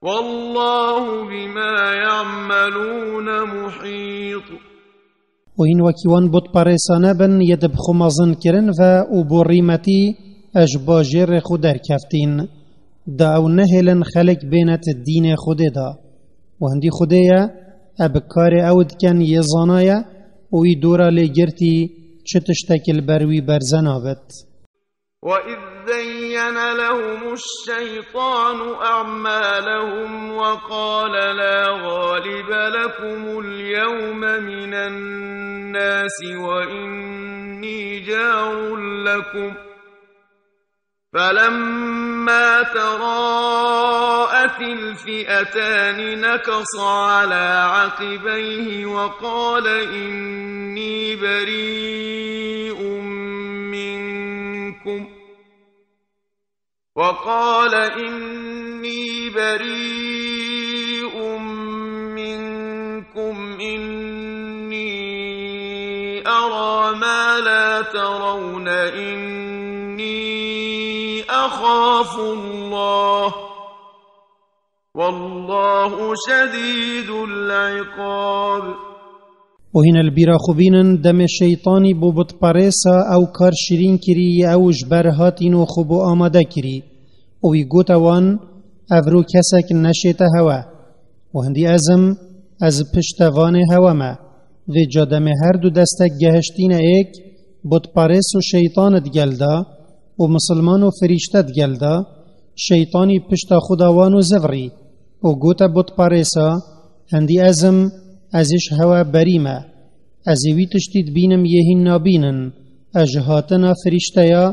والله بما يعملون محيط. Û hîn wekî wan butperêsane bin yê di bi xwe mezinkirin ve û bo rîmetî ê ji bajêrê xwe derkeftîn. Da ew nehêlin xelk bêne di dînê Xwedê de. Û hindî Xwedê ye, ê bi karê ew dikin yê zana ye û wî dora lê girtî çi tiştekî li ber wî berze nabit. وإذ زين لهم الشيطان أعمالهم وقال لا غالب لكم اليوم من الناس وإني جار لكم فلما تراءت الفئتان نكص على عقبيه وقال إني بريء منكم وقال إني بريء منكم إني أرى ما لا ترون إني أخاف الله والله شديد العقاب. Û hîn li bîra xwe bînin, demê şeytanî bo butperêsa ew kar şirîn kirî, yê ew ji ber hatîn û xwe bo amade kirî. Û wî gote wan, Evro kesek neşête hewe. Û hindî ez im, ez pişte vanê hewe me. Vê ca demê her du destek gehiştîne êk, butperês û şeytan digel da, û misilman û firîşte digel da, şeytanî pişta xwe da wan û zivirî, û gote butperêsa, Hindî ez im, ez ê ji hewe berî me. Ez ê wî tiştî dibînim yê hîn nabînin. Ez ji hatina firîşteya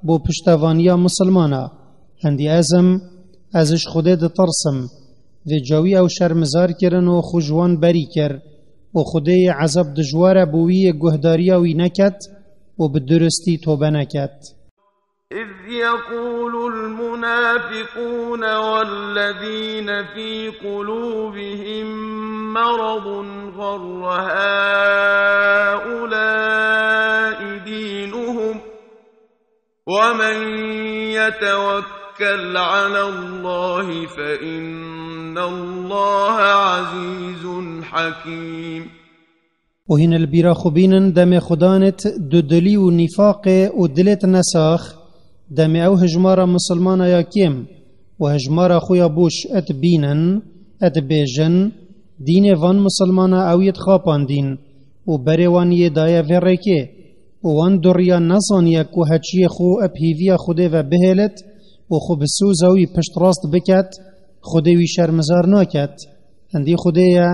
bo piştevaniya misilmana. Hindî ez im, ez ji Xwedê ditirsim. Vê ca wî ew şermizar kirin û xwe ji wan berî kir. Û Xwedê yê ezab dijwar e bo wî yê guhdariya wî neket û bi duristî tobe neket. إذ يقول المنافقون والذين في قلوبهم مرض غر هؤلاء دينهم ومن يتوكل على الله فإن الله عزيز حكيم. Û hîn li bîra xwe bînin, demê xwe danêt dudilî û nîfaqê û dilêt nesax, demê ew hijmara misilmana ya kêm û hijmara xwe ya boş et bînin, et bêjin, dînê van misilmana ew yê dixapandîn û berê wan yê daye vê rêkê û wan duriya nezaniye ku heçiyê xwe eb hîviya Xwedê ve bihêlit û xwe bi soza wî piştrast biket, Xwedê wî şermizar naket. Hindî Xwedê ye,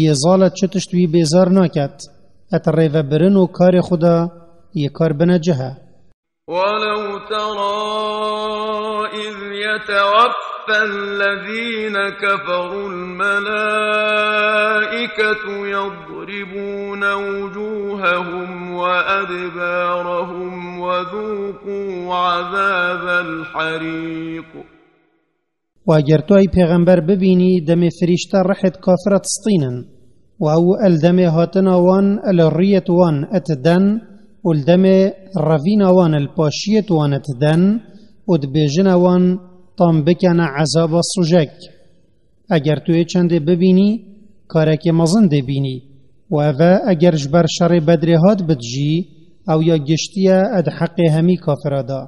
yê zal e çi tişt wî bêzar naket. Et rêvebirin û karê xwe da yê kar binecih e. ولو ترى إذ يتوفى الذين كفروا الملائكة يضربون وجوههم وأدبارهم وذوقوا عذاب الحريق. Û eger tu ey pêxember bibînî, demê firîşte rihêt kafira distînin. Û ew el demê hatina wan, el rûyêt wan et den, û el demê revîna wan el paşiyêt wan et den, û dibêjine wan, tam bikene ezaba sujek. Eger tu ê çendê bibînî, karekê mezin dê bînî. Û ev e, eger ji ber şerê Bedrê hat bit jî, ew ya giştiye ed heqê hemî kafira da.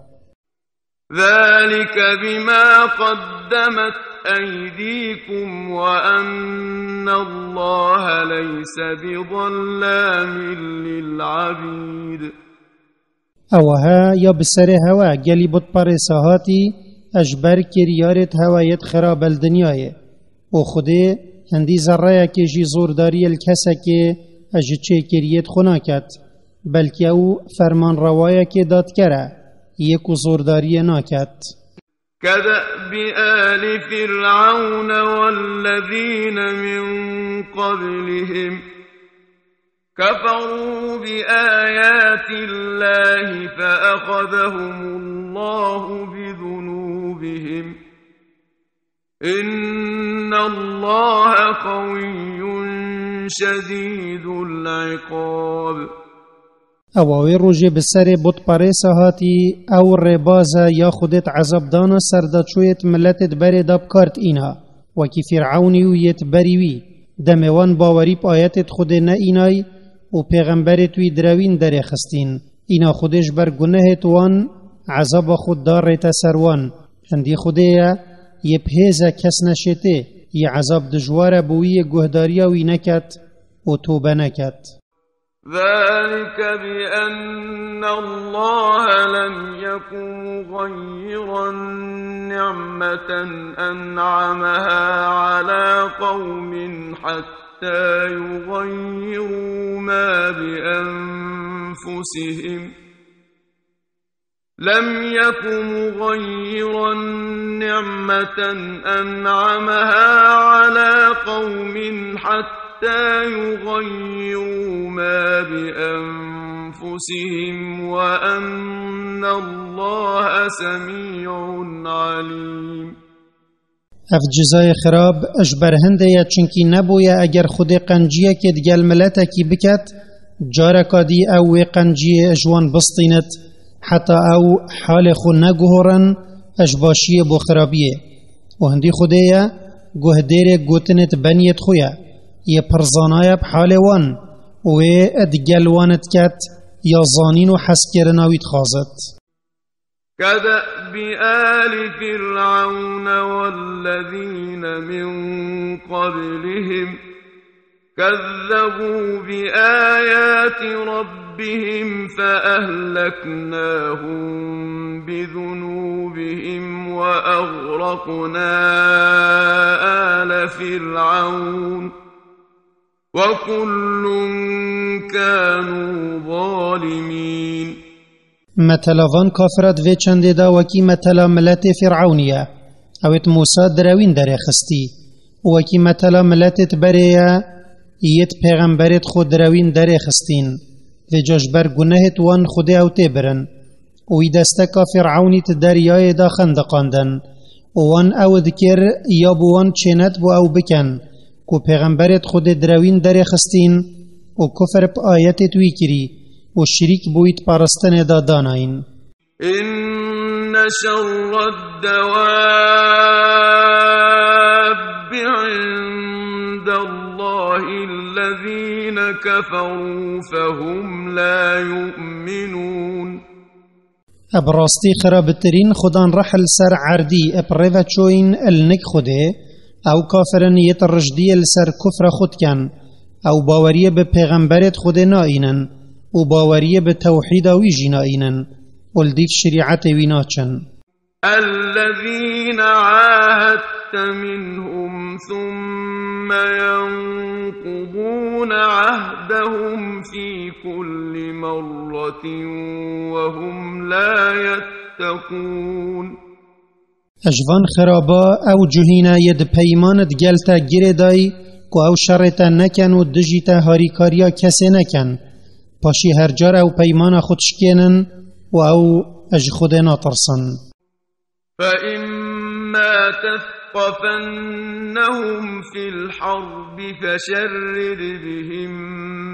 ذلك بما قدمت أيديكم وأن الله ليس بظلام للعبيد. Ewa he ya bi serê hewe gelî butperêsa hatî, ez ji ber kiryarêt hewe yêt xirab el dinyayê. Û Xwedê hindî zerreyekê jî zordariyê li kesekê ez ji çêkiriyêt xwe naket. Belkî ew fermanrewayekê dadker e, yê ku zordariyê naket. كدأب آل فرعون والذين من قبلهم كفروا بآيات الله فأخذهم الله بذنوبهم إن الله قوي شديد العقاب. Ewa wê rojê bi serê butperêsa hatî, ew rêbaz e ya Xwedêt ezab dana serdaçoyêt miletêt berê da bi kar tîna, wekî Fîrewnî û yêt berî wî. Demê wan bawerî bi ayetêt Xwedê neînay û pêxemberêt wî direwîn derê xistîn. Îna Xwedê ji ber gunehêt wan ezaba xwe da rête ser wan. Hindî Xwedê ye, yê bi hêz e kes neşêtê, yê ezab dijwar e bo wî yê guhdariya wî neket û tobe neket. ذلك بأن الله لم يك مغيرا نعمة أنعمها على قوم حتى يغيروا ما بأنفسهم لم يك مغيرا نعمة أنعمها على قوم حتى يغيروا ما بأنفسهم أنفسهم وأن الله سميع عليم. Ev cizayê xirab ji ber hindê ye, çunkî nebûye eger Xwedê qenciyekê digel miletekî biket, careka dî ew wê qenciyê ji wan bistînit, heta ew halê xwe neguhorin ji başiyê bo xirabiyê. Û hindî Xwedê ye, guhdêrê gotinêt beniyêt xwe ye, yê pirzanaye bi halê wan, wê digel wan diket, ya zanîn û hezkirina wî dixwazit. كدأب آل فرعون والذين من قبلهم كذبوا بآيات ربهم فأهلكناهم بذنوبهم وأغرقنا آل فرعون وكل كانوا ظالمين. Metela van kafira di vê çendê de wekî metela miletê Fîr'ewnî ye. Ew êt Mûsa direwîn derêxistî. Û wekî metela miletêt berê ye, yêt pêxemberêt xwe direwîn derêxistîn. Vêca ji ber gunehêt wan Xwedê ew tê birin. Û wî desteka Fîr'ewnî di deryayê de xendiqandin. Û wan ew dikir, ya bi wan çênetibû ew bikin, ku pêxemberêt Xwedê direwîn derêxistîn û kufr bi ayetêt wî kirî û şirîk bi wî di paristinê de danayîn. إن شر الدواب عند الله الذين كفروا فهم لا يؤمنون. Bi rastî xirabitirîn xudan rih li ser erdî bi rê ve çoyîn li nik Xwedê, ew kafir in yêt rijdiyê li ser kufra xwe dikin, ew baweriyê bi pêxemberêt Xwedê naînin û baweriyê bi tewhîda wî jî naînin û li dîv şerîetê wî naçin. الذين عاهدت منهم ثم ينقضون عهدهم في كل مرة وهم لا يتقون. Ji van xiraba ew cuhîne yê di peyman di gel te girê dayî, ku ew şerê te nekin û dijî te harîkariya kesê nekin. Paşî her car ew peymana xwe dişkênin û ew ji Xwedê natirsin. فإما تثقفنهم في الحرب فشرد بهم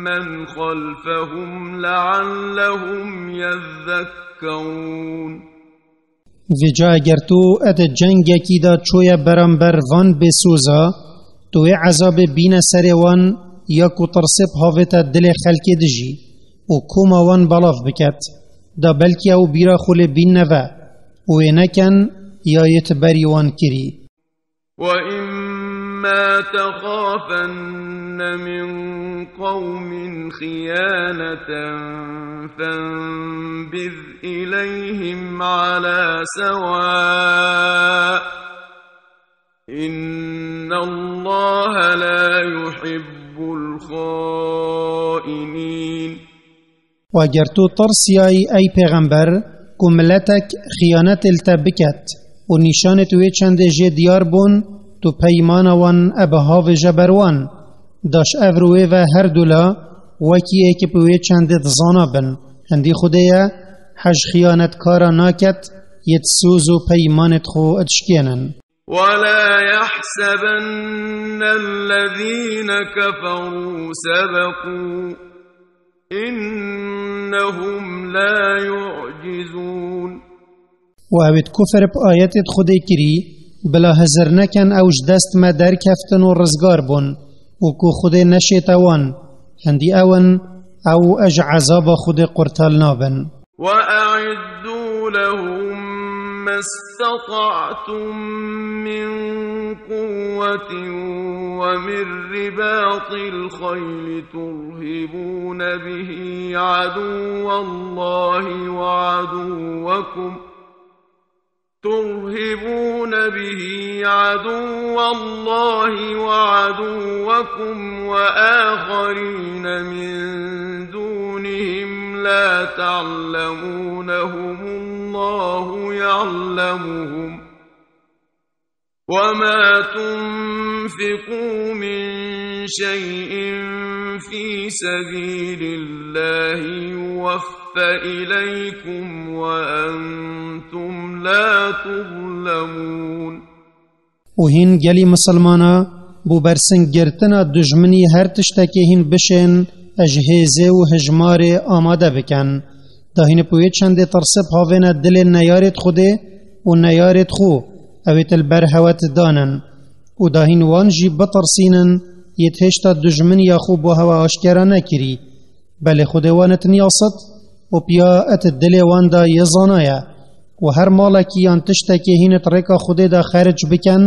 من خلفهم لعلهم يذكرون. Vêca eger tu di cengekî de çoye beramber van bêsoza, tu wê ezabê bîne serê wan ya ku tirsê bi havête dilê xelkê dijî û koma wan belav biket, da belkî ew bîra xwe lê bîn neve û wê nekin ya yê ti berî wan kirî. وإما تخافن من قوم خيانة فانبذ إليهم على سواء إن الله لا يحب الخائنين. Û eger tu tirsiyayî, ey pêxember, ku miletek xiyanetê li te biket û nîşanêt wê çendê jê diyar bûn, tu peymana wan ebe havêje ber wan. Da ji ev rûyê ve her du la wekî êk bi wê çendê dizana bin. Hindî Xwedê ye, hej xiyanetkara naket, yê di soz û peymanêt xwe dişkênin. ولا يحسبن الذين كفروا سبقوا إنهم لا يعجزون. Û ew êt kufr bi ayetêt Xwedê kirî, bila hizir nekin ew ji dest me derkeftin û rizgar bûn û ku Xwedê neşête wan. Hindî ew in, ew ji ezaba Xwedê qurtal nabin. وأعدوا لهم ما استطعتم من قوة ومن رباط الخيل ترهبون به عدو الله وعدوكم، ترهبون به عدو الله وعدوكم وآخرين من دونهم لا تعلمونهم الله يعلمهم، وما تنفقوا من شيء في سبيل الله يوف إليكم وأنتم لا تظلمون. Û hîn gelî misilmana bo bersingirtina dijminî her tiştekê hîn bişên, ji hêzê û hijmarê amade bikin. Da hîn bi wê çendê tirsib havêne dilê neyarêt Xwedê û neyarêt xwe, ew ê til ber hewe ti danin. Û da hîn wan jî bitirsînin, yêt hêşta dijminiya xwe bo hewe aşkera nekirî. Belê Xwedê wan it niyasit û piya it dilê wan da yê zanaye. Û her malekî yan tiştekê hîn it rêka Xwedê da xeric bikin,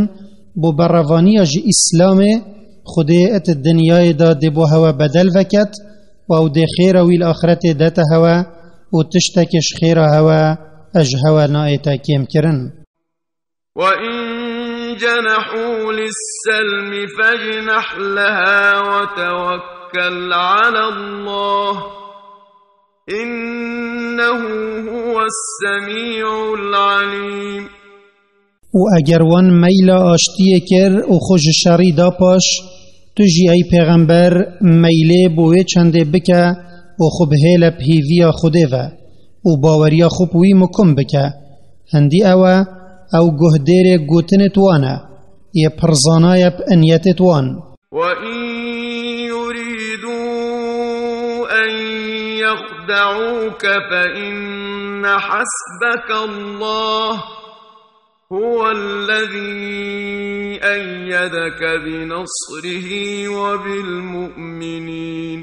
bo berevaniya ji Îslamê, Xwedê it dinyayê da dê bo hewe bedel veket, û ew dê xêra wî li axretê dete hewe, û tiştekê ji xêra hewe, ji hewe naête kêmkirin. وإن جنحوا للسلم فاجنح لها وتوكل على الله إنه هو السميع العليم. Û eger wan meyla aştiyê kir û xwe ji şerî da paş, tu jî ey pêxember meylê bo wê çendê bike û xwe bihêle bi hêviya Xwedê ve û baweriya xwe bi wî mukim bike. Hindî ew e, ew guhdêrê gotinêt wan e, yê pirzanaye bi niyetêt wan. وإن يريدوا أن يخدعوك فإن حسبك الله هو الذي أيدك بنصره وبالمؤمنين.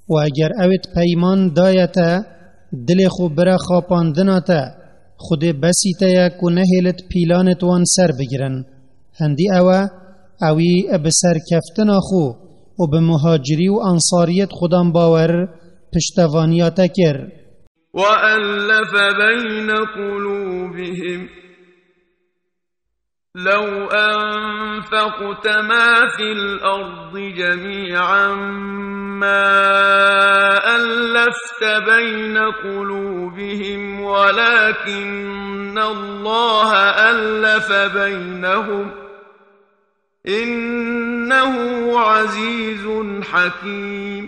Û eger ewêt peyman daye te, dilê xwe bire xapandina te, Xwedê besî te ye ku nehêlit pîlanêt wan ser bigirin. Hindî ew e, ewî bi serkeftina xwe û bi muhacirî û ensariyêt Xudan bawer piştevaniya te kir. وألف بين قلوبهم لو أنفقت ما في الأرض جميعا ما ألفت بين قلوبهم ولكن الله ألف بينهم إنه عزيز حكيم.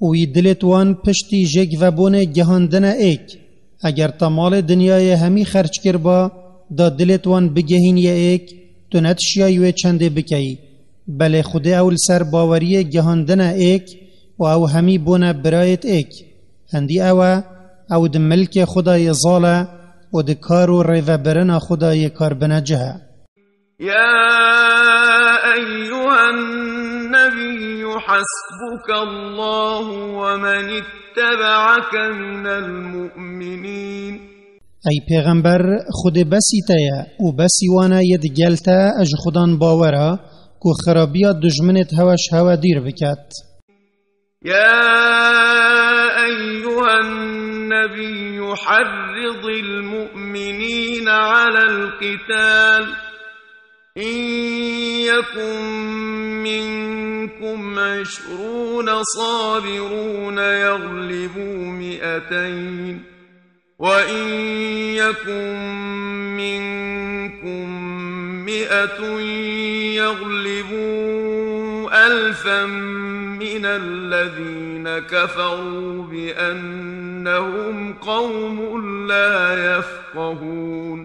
Û wî dilêt wan piştî jêk vebûnê gihandine êk. Eger te malê dinyayê hemî xerc kirba, da dilêt wan bigehîniye êk, tu netişiyayî wê çendê bikeyî. Belê Xwedê ew li ser baweriyê gihandine êk û ew hemî bûne birayêt êk. Hindî ew e, ew di milkê xwe de yê zal e û di kar û rêvebirina xwe de yê karbinecih e. يا أيها النبي حسبك الله ومن اتبعك من المؤمنين. Ey pêxember, Xwedê besî te ye û besî wan e yê digel te ji Xudan bawera ku xirabiya dijminêt hewe ji hewe dîr biket. يا أيها النبي حرض المؤمنين على القتال إن يكن منكم عشرون صابرون يغلبوا مئتين وإن يكن منكم مئة يغلبوا ألفا من الذين كفروا بأنهم قوم لا يفقهون.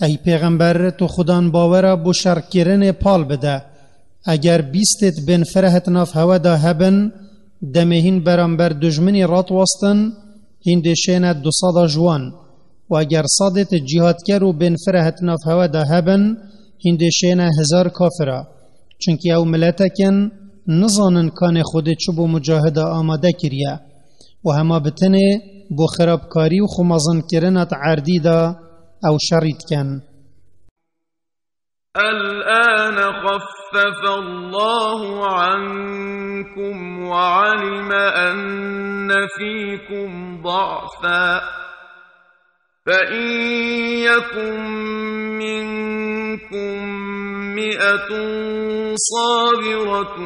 Ey pêxember, tu Xudan bawera bo şerkirinê pal bide. Eger bîstêt bên fireh di nav hewe de hebin, demê hîn beramber dijminî radiwestin, hîn dê şêne du seda ji wan. Û eger sedêt cîhadker û bên fireh di nav hewe de hebin, hîn dê şêne hezar kafira. Çunkî ew miletek in, nizanin kanê Xwedê çi bo mucahida amade kiriye. Û hema bi tenê bo xirabkarî û xwe mezinkirina di erdî de ew şerî dikin. الآن خفف الله عنكم وعلم أن فيكم ضعفا فإن يكن منكم مئة صابرة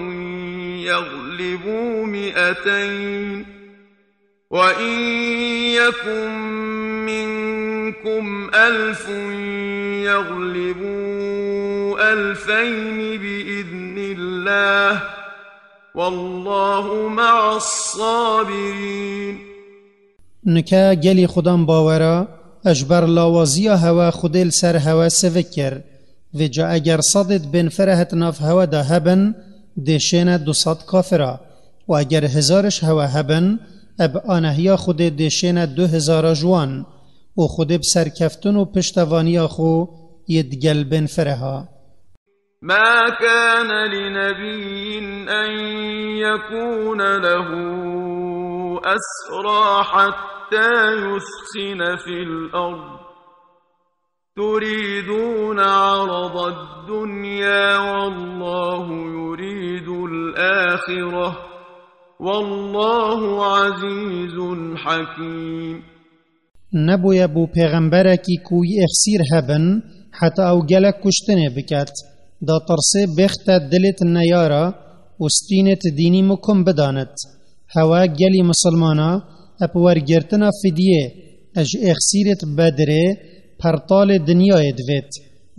يغلبوا مئتين وإن يكن منكم ألف يغلبوا ألفين بإذن الله، والله مع الصابرين. Nike gelî xudan bawera, e ji ber lawaziya hewe Xudê li ser hewe sivik kir. Vêca eger sedêt bên fireh di nav hewe de hebin, dê şêne du sed kafira. Û eger hezariş hewe hebin, e bi anehiya Xudê dê şêne du hezara ji wan. Û Xudê bi serkeftin û piştevaniya xwe yê digel bên fireha. ما كان لنبي أن يكون له أسرى حتى يثخن في الأرض، تريدون عرض الدنيا والله يريد الآخرة، والله عزيز حكيم. Nebûye bo pêxemberekî ku wî êxsîr hebin, heta ew gelek kuştinê biket, da tirsê bêxte dilêt neyara û stînêt dînî mikum bidanit. Hewe gelî misilmana, e bi wergirtina fidiyê, e ji êxsîrêt Bedirê, pertalê dinyayê divêt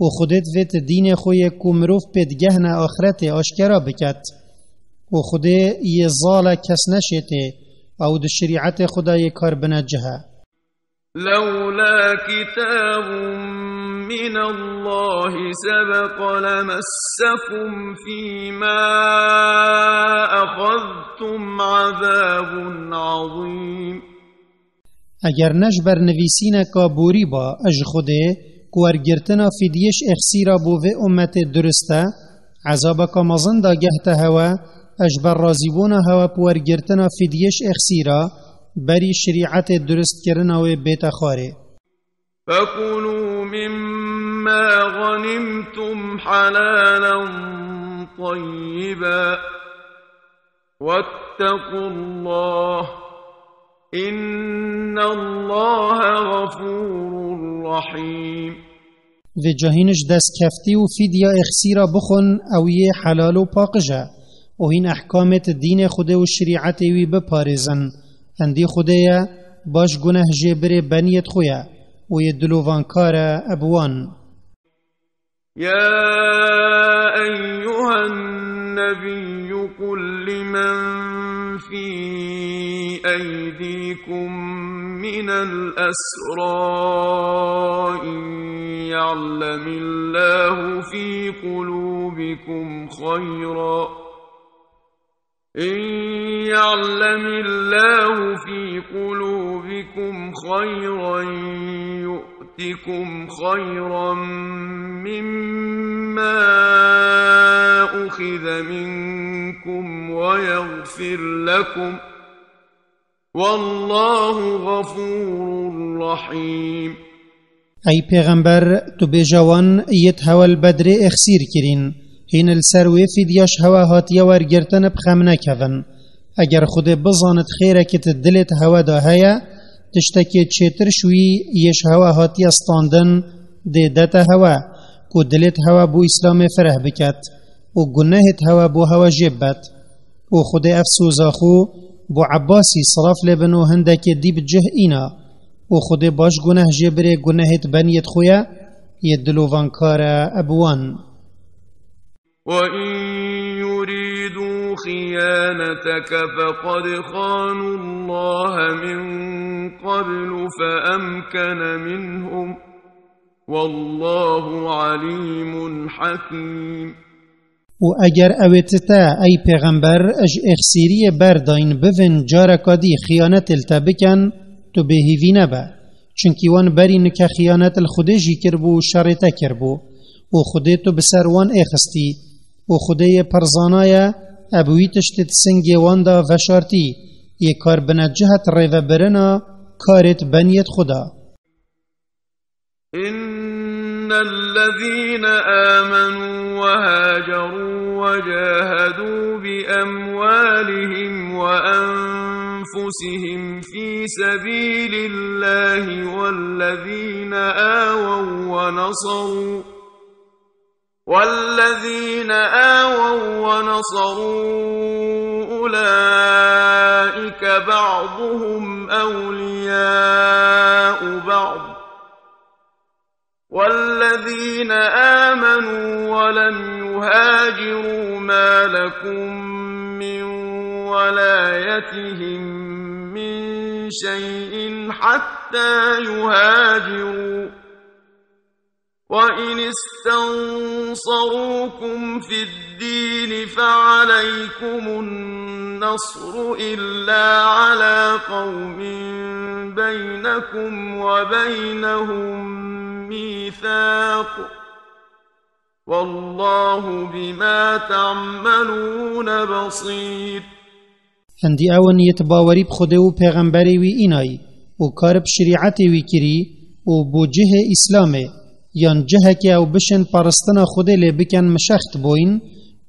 û Xudê divêt dînê xwe yê ku mirov pê digehne axretê aşkera biket. Û Xudê yê zale kes neşêtê, ew di şerîetê xwe de yê kar binecih e. لولا كتاب من الله سبق لمسكم فيما أخذتم عذاب عظيم. Eger ne ji ber nivîsîneka borî ba, e ji Xwedê, ku wergirtina fîdiyê ji êxsîra bo vê ummetê durist e, ezabeka mezin dagehte hewe, e ji ber razîbûna hewe bi wergirtina fîdiyê ji êxsîra, berî şerîetê duristkirina wê bête xwarê. فكلوا مما غنمتم حلالا طيبا واتقوا الله إن الله غفور رحيم. Vêca hîn ji destkeftî û fîdya êxsîra bixwin, ew yê helal û paqij e, û hîn ehkamêt dînê Xwedê û şerîetê wî biparêzin. Hindî Xwedê ye, baş guneh jê birê beniyêt xwe ye, û yê dilovankar e bi wan. يا أيها النبي قل لمن في أيديكم من الأسرى إن يعلم الله في قلوبكم خيرا إن يعلم الله في قلوبكم خيرا يؤتكم خيرا مما أخذ منكم ويغفر لكم والله غفور رحيم. Ey pêxember, tu bêje wan, yêt hewe li Bedrê êxsîr kirîn. Hîn li ser wê fîdya ji hewe hatiye wergirtin bi xem nekevin. Eger Xwedê bizanit xêrekî di dilêt hewe de heye, tiştekê çêtir ji wî yê ji hewe hatiye standin, dê dete hewe, ku dilêt hewe bo Îslamê fireh biket û gunehêt hewe bo hewe jê bibet. Û Xwedê ev soza xwe bo Ebbasî, silaf lê bin, û hindekê dî bi cih îna. Û Xwedê baş guneh jê birê gunehêt beniyêt xwe ye, yê dilovankar e bi wan. وإن يريدوا خيانتك فقد خانوا الله من قبل فأمكن منهم والله عليم حكيم. Û eger ew ê ti te, ey pêxember, ji êxsîriyê berdayîn bivên careka dî xiyanetê li te bikin, tu bêhîvî nebe. Çunkî wan berî nike xiyanet li Xwedê jî kiribû û şerê te kiribû. Û Xwedê tu bi ser wan êxistî. Û Xwedê yê pirzana ye, e bi wî tiştê di singê wan de veşartî, yê kar binecih e di rêvebirina karêt beniyêt xwe de. إن الذين آمنوا وهاجروا وجاهدوا بأموالهم وأنفسهم في سبيل الله والذين آووا ونصروا والذين آووا ونصروا أولئك بعضهم أولياء بعض والذين آمنوا ولم يهاجروا ما لكم من ولايتهم من شيء حتى يهاجروا، وإن استنصروكم في الدين فعليكم النصر إلا على قوم بينكم وبينهم ميثاق، والله بما تعملون بصير. Hindî ew in yêt bawerî bi Xwedê û pêxemberê wî înayî û kar bi şerîetê wî kirî û bo cihê Îslamê yan cihekê ew bişên paristina Xwedê lê bikin mişext bûyn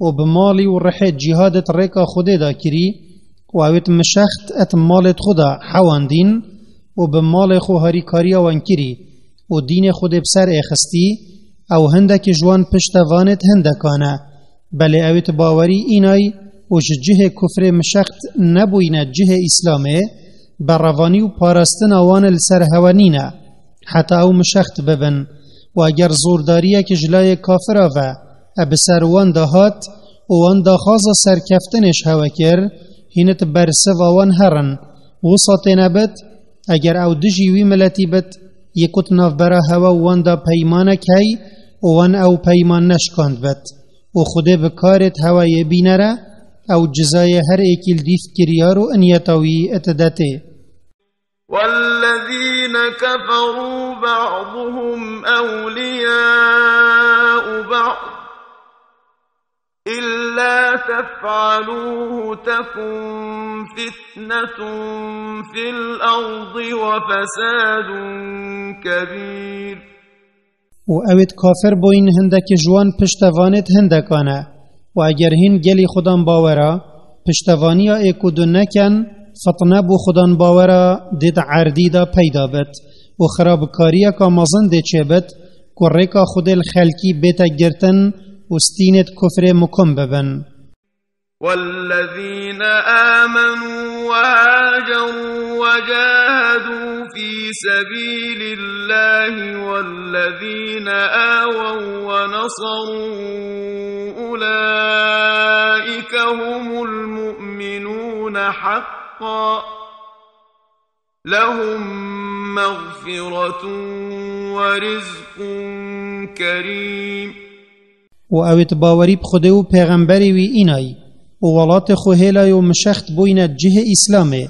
û bi malî û rihê cîhadêt rêka Xwedê da kirî û ewêt mişext et malêt xwe da hewandîn û bi malê xwe harîkariya wan kirî û dînê Xwedê bi ser êxistî, ew hindekî ji wan piştevanêt hindekan e. Belê ewêt bawerî înay û ji cihê kufrê mişext nebûyne cihê Îslamê, berevanî û parastina wan li ser hewe nîne, heta ew mişext bibin. Û eger zordariyek ji layê kafira ve e bi ser wan de hat û wan daxwaza serkeftinê ji hewe kir, hînit bersiva wan herin. Wisa têne bit, eger ew dijî wî miletî bit, yê ku di navbera hewe û wan de peymanek hey û wan ew peyman neşkand bit. û Xwedê bi karêt hewa yê bînere, ew cizayê her êkî li dîf kiryar û inyeta wî itidetê. والذين كفروا بعضهم أولياء بعض إلا تفعلوه تكن فتنة في الأرض وفساد كبير. û ewêt kafir bûyn hindekî ji wan piştevanêt hindekan e. Û eger hîn gelî xudan bawera, piştevaniya ê ku du neken, fitne bû xudan bawera dê di erdî de peyda bit û xirabikariyeka mezin dê çêbit ku rêka Xwedê li xelkî bête girtin û stînêt kufrê mukum bibin. والذين آمنوا وهاجروا وجاهدوا في سبيل الله والذين آووا ونصروا أولئك هم المؤمنون حقا لهم مغفرة ورزق كريم. û ewêt bawerî bi Xwedê û pêxemberê wî înayî û welatê xwe hêlay û mişext bûyne cihê Îslamê,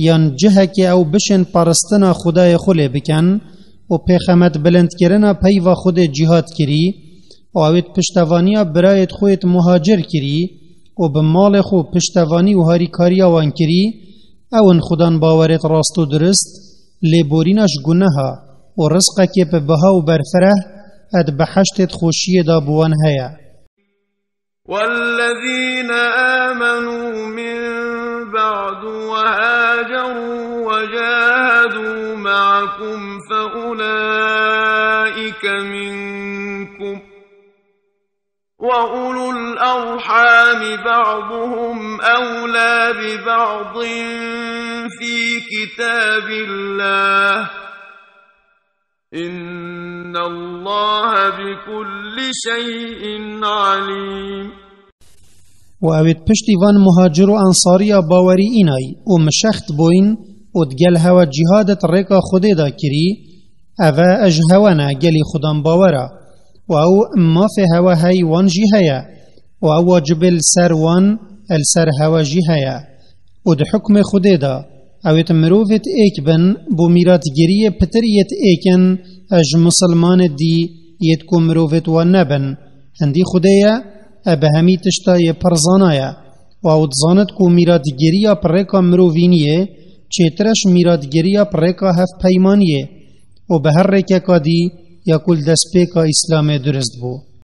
yan cihekê ew bişên paristina Xwedayê xwe lê bikin û pêxemet bilindkirina peyva Xwedê cîhad kirî û ewêt piştevaniya birayêt xwe yêt muhacir kirî û bi malê xwe piştevanî û harîkariya wan kirî, ew in xudan bawerêt rast û dirist, lêborîna ji guneha û rizqekê bi biha û berfireh, et bi heştêt xweşiyê de bi wan heye. والذين آمنوا من بعد وهاجروا وجاهدوا معكم فأولئك منكم، وأولو الأرحام بعضهم أولى ببعض في كتاب الله، إن الله بكل شيء عليم. û ewêt piştî van muhacir û ensariya bawerî înay û mişext bûyn û digel hewe cîhadet rêka Xwedê da kirî, eve e ji hewe ne gelî xudan bawera û ew mafê hewe hey wan jî heye û ew wacibê li ser wan e li ser hewe jî heye. Û di hukmê Xwedê de ewêt mirovêt êk bin bo mîratgiriyê pitir yêt êk in e ji misilmanêt dî yêt ku mirovêt wan nebin. Hindî Xwedê ye e bi hemî tişta yê pir zana ye û ew dizanit ku mîratgiriya bi rêka mirovîniyê çêtir e ji mîratgiriya bi rêka hevpeymaniyê û bi her rêkeka dî ya ku li destpêka Îslamê durist bû.